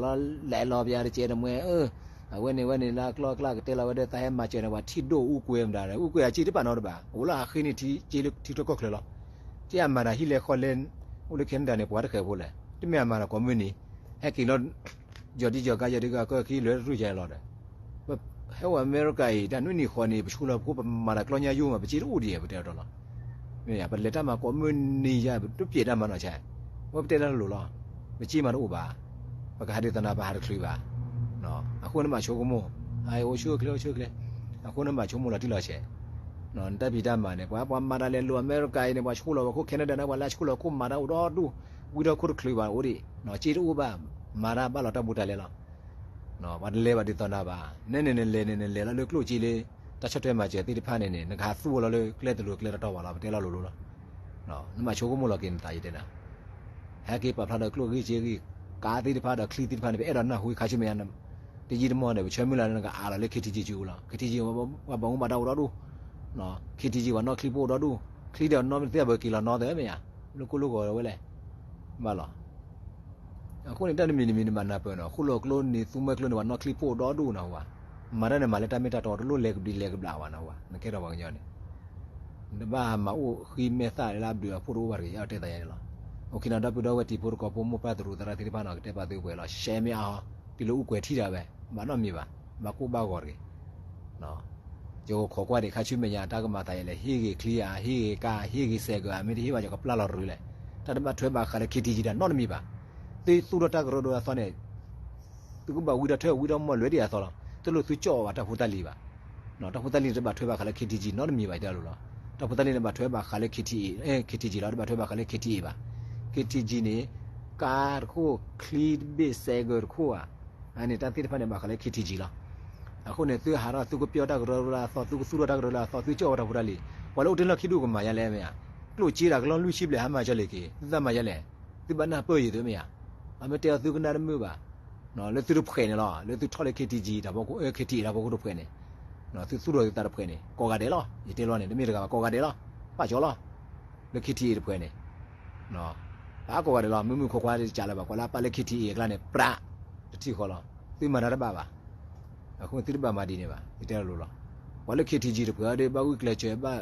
လဲၤလီၤပယါတကဲးတမှဲ အၢ အဝဲန့ၣ်ဝဲန့ၣ်လၢကျီကျါကတဲလီၤဝဲဒီး သးဟဲမၤစၢၤန့ၣ် ပှၤထံၣ်ဒိၣ်အူကွဲမတၤဒီး အူကွဲအစ့တပာ်နီတဘၣ် အိၣ်လၢအဃ့န့ၢ်ထံက့လၢထံချၢကီၢ်ချၢလီၤ, ထံၣ်အမၤတၢ်ဟံၣ်လဲၤဃီလဲၤ အိၣ်လၢ Canada န့ၣ် ပှၤတဃဲးဖိလဲၣ်, တမ့ၢ်အမၤတၢ်ကိးမုၢ်နံၤ, ဟဲက့ၤလီၤ ယီၤဒံယီၤကါ ယီၤဒံကါကၢခံလၢတရူၢ်ယါလီၤဒီး ဟဲအိၣ်အမဲရကၤအံၤ တၢ်နွံနံၤဃီနံၤ ပဆူလီၤပခိၣ် ပမၤတၢ်ကျီညါယိာ်မး ပစ့တအိၣ်ဒံး ပတဲအီၤတီလီၤ, မ့ၢ်ယါ ပလဲၤတၢ်မၤကိးမုၢ်နံၤယါ တပျဲးတၢ်မၤနီၢ်ဆါ, ဝဲပတဲတၢ်လိၤလီၤ, ပစ့မၤတအိၣ်ဘၣ်, ပကဟးဒ်သိးနၤ ပဟးတချုးဘၣ်, အဃိနဘၣ်ဆိကမိၣ်, အအိၣ်ဆူၣ်အိၣ်ချ့အိၣ်ဆူၣ်အိၣ်ချ့, အဃိနဘၣ်ဆိကမိၣ်လီၤတံၢ်လီၤဆဲး, နတၢ်ဖံးတၢ်မၤန့ၣ် ပှၤပှၤမၤတၢ်လဲၤလိၤအမဲရကၤအံၤန့ၣ် ပှၤဆူၣ်လီၤပခိၣ် Canada န့ၣ် ပှၤလၢဆူၣ်လီၤခိၣ်မၤတၢ်အိၣ်ဒီဒူၣ်, ဝံထီၣ်ခိၣ်တချုးဘၣ်အိၣ်ဒံး, စ့တအိၣ်ဘၣ်, မၤတၢ်ဘၣ်လီၤတၢ်ဘူးတၢ်လဲလီၤ ပှၤတလဲၤဘၣ်ဒ်သိးနၤဘၣ်, နဲန့ၣ်နလဲၤန့ၣ် နလဲၤလီၤလၢကျိၣ်စ့လၢ တၢ်ဆီၣ်ထွဲမၤစၢၤသ့ၣ်တဖၣ်န့ၣ်န့ၣ် နကဟးသူၣ်ဝဲလီၤလၢကျဲတလိၤကျဲတတီၤဘၣ်လီၤ ပတဲလီၤလိၤလိၤလီၤ, နဘၣ်ဆိကမိၣ်လီၤက့ၤနသးယတဲနၤ, ဟဲက့ၤပာ်ဖျါဒီးကျိၣ်ဂံၢ်စ့ဂံၢ်, ကါသ့ၣ်တဖၣ်ဒီးချံသ့ၣ်တဖၣ်န့ၣ် ပအဲၣ်ဒိးနၢ်ဟူခါဆူမဲာ်ညါ, တယံာ်တမီၢ်န့ၣ် ပဆၢမုၢ်လၢ်လၢနကအးလီၤလၢ KTG ကၠူလီၤ, KTG ပှၤဘၣ်မူဘၣ်ဒါအိၣ်ဒီဒူၣ်, KTG ပှၤနီၣ်ချံဖိအိၣ်ဒီဒူၣ်, ချံဒီးနီၣ်မ့ၢ်သ့ၣ်ဘၣ်က့ၤလီၤနီၣ်သၢမ့ၢ်ဧါ, လၢကိၢ်လၢဂီၤဝဲလဲၣ်, ဘၣ်လီၤ အဃိန့ၣ် တၢ်တမံၤတမံၤန့ၣ် ဘၣ်နၢ်ပၢၢ်နီၤ, ဃိၣ်လီၤကျိန့ၣ် သူမွဲကျိန့ၣ် ပှၤနီၣ်ချံဖိအိၣ်ဒီဒူၣ်နဟူဧါ, မၤတၢ်န့ၣ် မၤလၢတၢ်မ့ၢ်တၢ်တီ တလိၣ်လဲၤကဘျံးလဲၤကဘျၣ်ဘၣ်နဟူဧါ, နကဲထီၣ်ပှၤကညီန့ၣ်, နတဘၣ်မၤအိၣ်ဃံမဲာ်သၣ်လၢအဘျုးအဖှိၣ်တအိၣ်ဘၣ်တဂ့ၤ ယတဲသးယါန့ၣ်လီၤ, အိၣ်ခ့နီၤ ဒီပုၢ်ဒီဝဲၢ်တံၤဖိသကိးဖိမိၢ်ပၢ်သရူးသရၣ်သ့ၣ်တဖၣ်နီၤ ကတဲပာ်သုပှဲၤလီၤ, ရှဲမ့ၢ်အါဟီ တုၤလၢအိၣ်ကွဲၤထံၣ်ဒၣ်ဝဲ, ဘၣ်နီတမံၤဘၣ်, ဘၣ်ကိၢ်ဘၣ်ဂီၤတဂ့ၤ ယကခိးကွၢ်ဒံးခါဆူမဲာ်ညါ တၢ်ကမၤသးယဲလဲၣ်, ဟ့ၣ်ဂ့ၤချံဧါ, ဟ့ၣ်ဂ့ၤကါ, ဟ့ၣ်ဂ့ၤစဲးကၢၤဧါ, မ့ၢ်တဟ့ၣ်ဘၣ် ယကပျၢ်လီၤရုၤလဲၣ်, တၢ်တဘၣ်ထွဲဘၣ်ဃးလၢ KTG တၢ်နီတမံၤဘၣ်, သုသူၣ်ထီၣ်တၢ်ကရၢကရိအသီန့ၣ်, သုကဘၣ်ဝံတၢ်ထွဲဝံတၢ်မီၢ်လွဲဒ်အသီလီၤ. တလိၣ်သုကၠီၣ်အီၣ်ဘၣ်တၢ်ဖိတၢ်လံၤဘၣ်. တၢ်ဖိတၢ်လံၤန့ၣ် တဘၣ်ထွဲဘၣ်ဃးလၢ ခ့ထံကံ နီတမံၤဘၣ် ယတဲလိၤလီၤ. တၢ်ဖိတၢ်လံၤန့ၣ် ဘၣ်ထွဲဘၣ်ဃးလၢ ခ့ထံကံ လီၤ, တဘၣ်ထွဲဘၣ်ဃးလၢ ခ့ထံအ့ၣ်ဘၣ်. ခ့ထံကံန့ၣ် ကါတခိၣ် ချံတဘ့ၣ် စဲးကၢၤတခိၣ်ဧါ. အန့ၣ်တၢ်သ့ၣ်တဖၣ်န့ၣ် ဘၣ်ဃးလၢ ခ့ထံကံ လီၤ. အဃိန့ၣ် သုဟးထီၣ်သုကပျီၢ်တၢ်ကရၢကရိလၢအသီ, သုကသူၣ်ထီၣ်တၢ်ကရၢကရိလၢအသီ, သုကၠီၣ်ဝဲတၢ်ဖိတၢ်လံၤ, ပှၤလၢအိၣ်တ့ၢ်လီၢ်ခံဒူၣ်ကမၤယါလဲၣ်မ့ၢ်ဧါ. ကျိၣ်စ့တၢ်ကလီၢ်လွံၢ်ဆံဘျဲၣ် ဟးမၤစၢၤလ့ၤက့ၤ သုသးမၤယါလဲၣ်. သုဘၣ်နၢ်ပၢၢ်ယံၤသုမ့ၢ်ဧါ. အမ့ၢ်တဲအီၤသုကနၣ်တမုာ်ဘၣ်. လၢသုတဖှဲးန့ၣ်လီၤ, လၢသုထီၣ်လၢ ခ့ထံကံ တၢ်ဖီခိၣ်, ခ့ထံအ့ၣ် တၢ်ဖီခိၣ်တဖှဲးန့ၣ်, သုသူၣ်ထီၣ်သုသးတဖှဲးန့ၣ် ကိးဂၤဒဲးလီၤ. ယတဲလီၤန့ၣ် တမ့ၢ်တဂၤဘၣ် ကိးဂၤဒဲးလီၤ. ပာ်ကၠီလီၤ. လၢ ခ့ထံအ့ၣ် တဖှဲးန့ၣ် ပာ်ကိးဂၤဒဲးလီၤ. မုၢ်မုၢ်ခွါခွါတစးလၢၤဘၣ်, ပှၤလၢအပာ်လၢ ခ့ထံအ့ၣ် အကျါန့ၣ် ပြး တထံၣ်ဃီလီၤ. သုမၤတၢ်တဘၣ်ဘၣ်. အဃိန့ၣ်သုတဘၣ်မၤဒ်န့ၣ်ဘၣ်, ယတဲလိၤလီၤ. ပှၤလၢ ခ့ထံကံ တဖှဲးဒီး ဘၣ်ဂုာ်ကျဲးစၢး ဘၣ်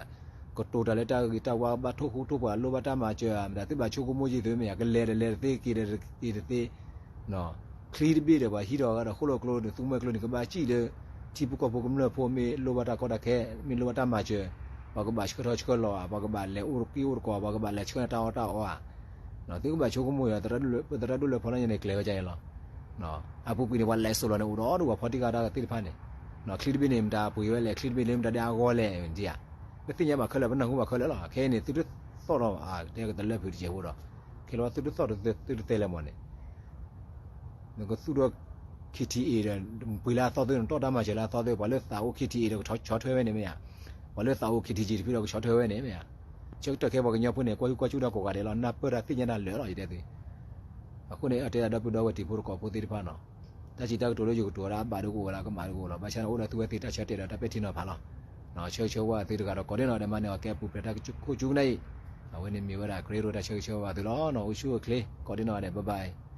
ကတိၤတၢ်လၢတၢ်ဂ့ၤတၢ်ဝါ, ဘၣ်ထိၣ်ဃူထိၣ်ဖိး, လိၣ်ဘၣ်တၢ်မၤစၢၤဧါ, မတၤသုဘၣ်ဆိကမိၣ်ယံၤသုမ့ၢ်ဧါ, ကလဲၤတလဲၤတသ့, က့ၤတက့ၤတသ့, ချံတဘ့ၣ်ဒီး ပှၤဟံးထီၣ်အဂၤဒီး ဃိၣ်လိာ်ကျိန့ၣ် သူမှဲကျိန့ၣ် ကဘၣ်စံၣ်လၢ ထံဖိကီၢ်ဖိကမျၢၢ်ဖိ မ့ၢ်လိၣ်ဘၣ်တၢ်ကီတၢ်ခဲ, မ့ၢ်လိၣ်ဘၣ်တၢ်မၤစၢၤ, ပှၤကဘၣ်ဆှၢထီၣ်ဆှၢလီၤဧါ, ပှၤကဘၣ်လဲၤအိၣ်တက့ၢ်အိၣ်တကိး, ပှၤကဘၣ်လဲၤဆှၢတၢ်အီၣ်တၢ်အီဧါ. သုကဘၣ်ဆိကမိၣ်အီၤ, သရၣ်ဒိၣ်လွဲၢ်ဖီလာ်ညါန့ၣ် ကျဲၤဝဲဒ်အံၤလီၤ. အပူၤကွံာ်န့ၣ် ပှၤလဲၤစိာ်လီၤန့ၣ် အိၣ်ဒီးဒိၣ်ပှၤဖီတံၢ်ဃာ်တၢ်သ့ၣ်တဖၣ်န့ၣ်, ချံတဘ့ၣ်န့ၣ် မတၤပှ့ၤဝဲလဲၣ်, ချံတဘ့ၣ်လၢမတၤဒ်အဂီၢ်လဲၣ်ဒ်ဧါ. ပသ့ၣ်ညါဘၣ်ခဲလၢာ်, ပနၢ်ဟူဘၣ်ခဲလၢာ်လီၤ. ခဲအံၤန့ၣ် သုတသီၣ်ထီၣ်ဘၣ်, တဲကတလၢဖုးတစဲးဖိဒီး, ခဲလၢာ်သုတသီၣ်ထီၣ်သုတတဲလဲၣ်မးန့ၣ် နကသူၣ်ထီၣ် ခ့ထံအ့ၣ် ဒီး ပှ့ၤလၢအသီသု, နတီၢ်တၢ်မၤစၢၤလၢအသီသု, ပှၤလၢသးအိၣ် ခ့ထံအ့ၣ် ဒီးကဆီၣ်ထွဲဝဲန့ၣ်မ့ၢ်ဧါ, ပှၤလၢသးအိၣ် ခ့ထံကံ တဖုဒီးကဆီၣ်ထွဲဝဲန့ၣ်မ့ၢ်ဧါ. ဆၢကတီၢ်ခဲအံၤပှၤကညီဖိန့ၣ် ကွၢ်ဟုၣ်ကွၢ်စူၣ်တၢ်ကိးဂၤဒဲးလီၤ, နၢ်ပၢၢ်တၢ်သ့ၣ်ညါတၢ်လၢာ်လီၤ ယတဲသု. အဃိန့ၣ် အတဲဒၣ်ဒီပုၢ်ဒီဝဲၢ်တံၤဖိသကိးဖိသ့ၣ်တဖၣ်နီၤ, တၢ်စံးတၢ်ကတိၤလၢယကတိၤဝဲဒၣ် အဘၣ်ဒိကအိၣ်ဝဲဒၣ် ကမၣ်ဒိကအိၣ်လီၤ. ဘၣ်ဆၣ်န့ၣ် အိၣ်ဒီးသုဝဲသ့ၣ်တၢ်ဆၢတဲာ်ဒီးတၢ်ပဲာ်ထံနီၤဖးလီၤ. ဆၢဂ့ၤဆၢဝါသုတဂၤဒီး ကိးဒံနီၢ်ဂၤဒဲး မၤန့ၢ်အီၤကဲအပူၤဖျဲးတၢ်ခိၣ်ကၠူကနၣ်အံၤ, အဝဲန့ၣ်မ့ၢ်ဝဲဒၣ် ကရ့ဒိၣ်တၢ်ဆၢဂ့ၤဆၢဝါသုလီၤ. အိၣ်ဆူၣ်အိၣ်ချ့ ကိးဒံနီၢ်ဂၤဒဲး bye bye.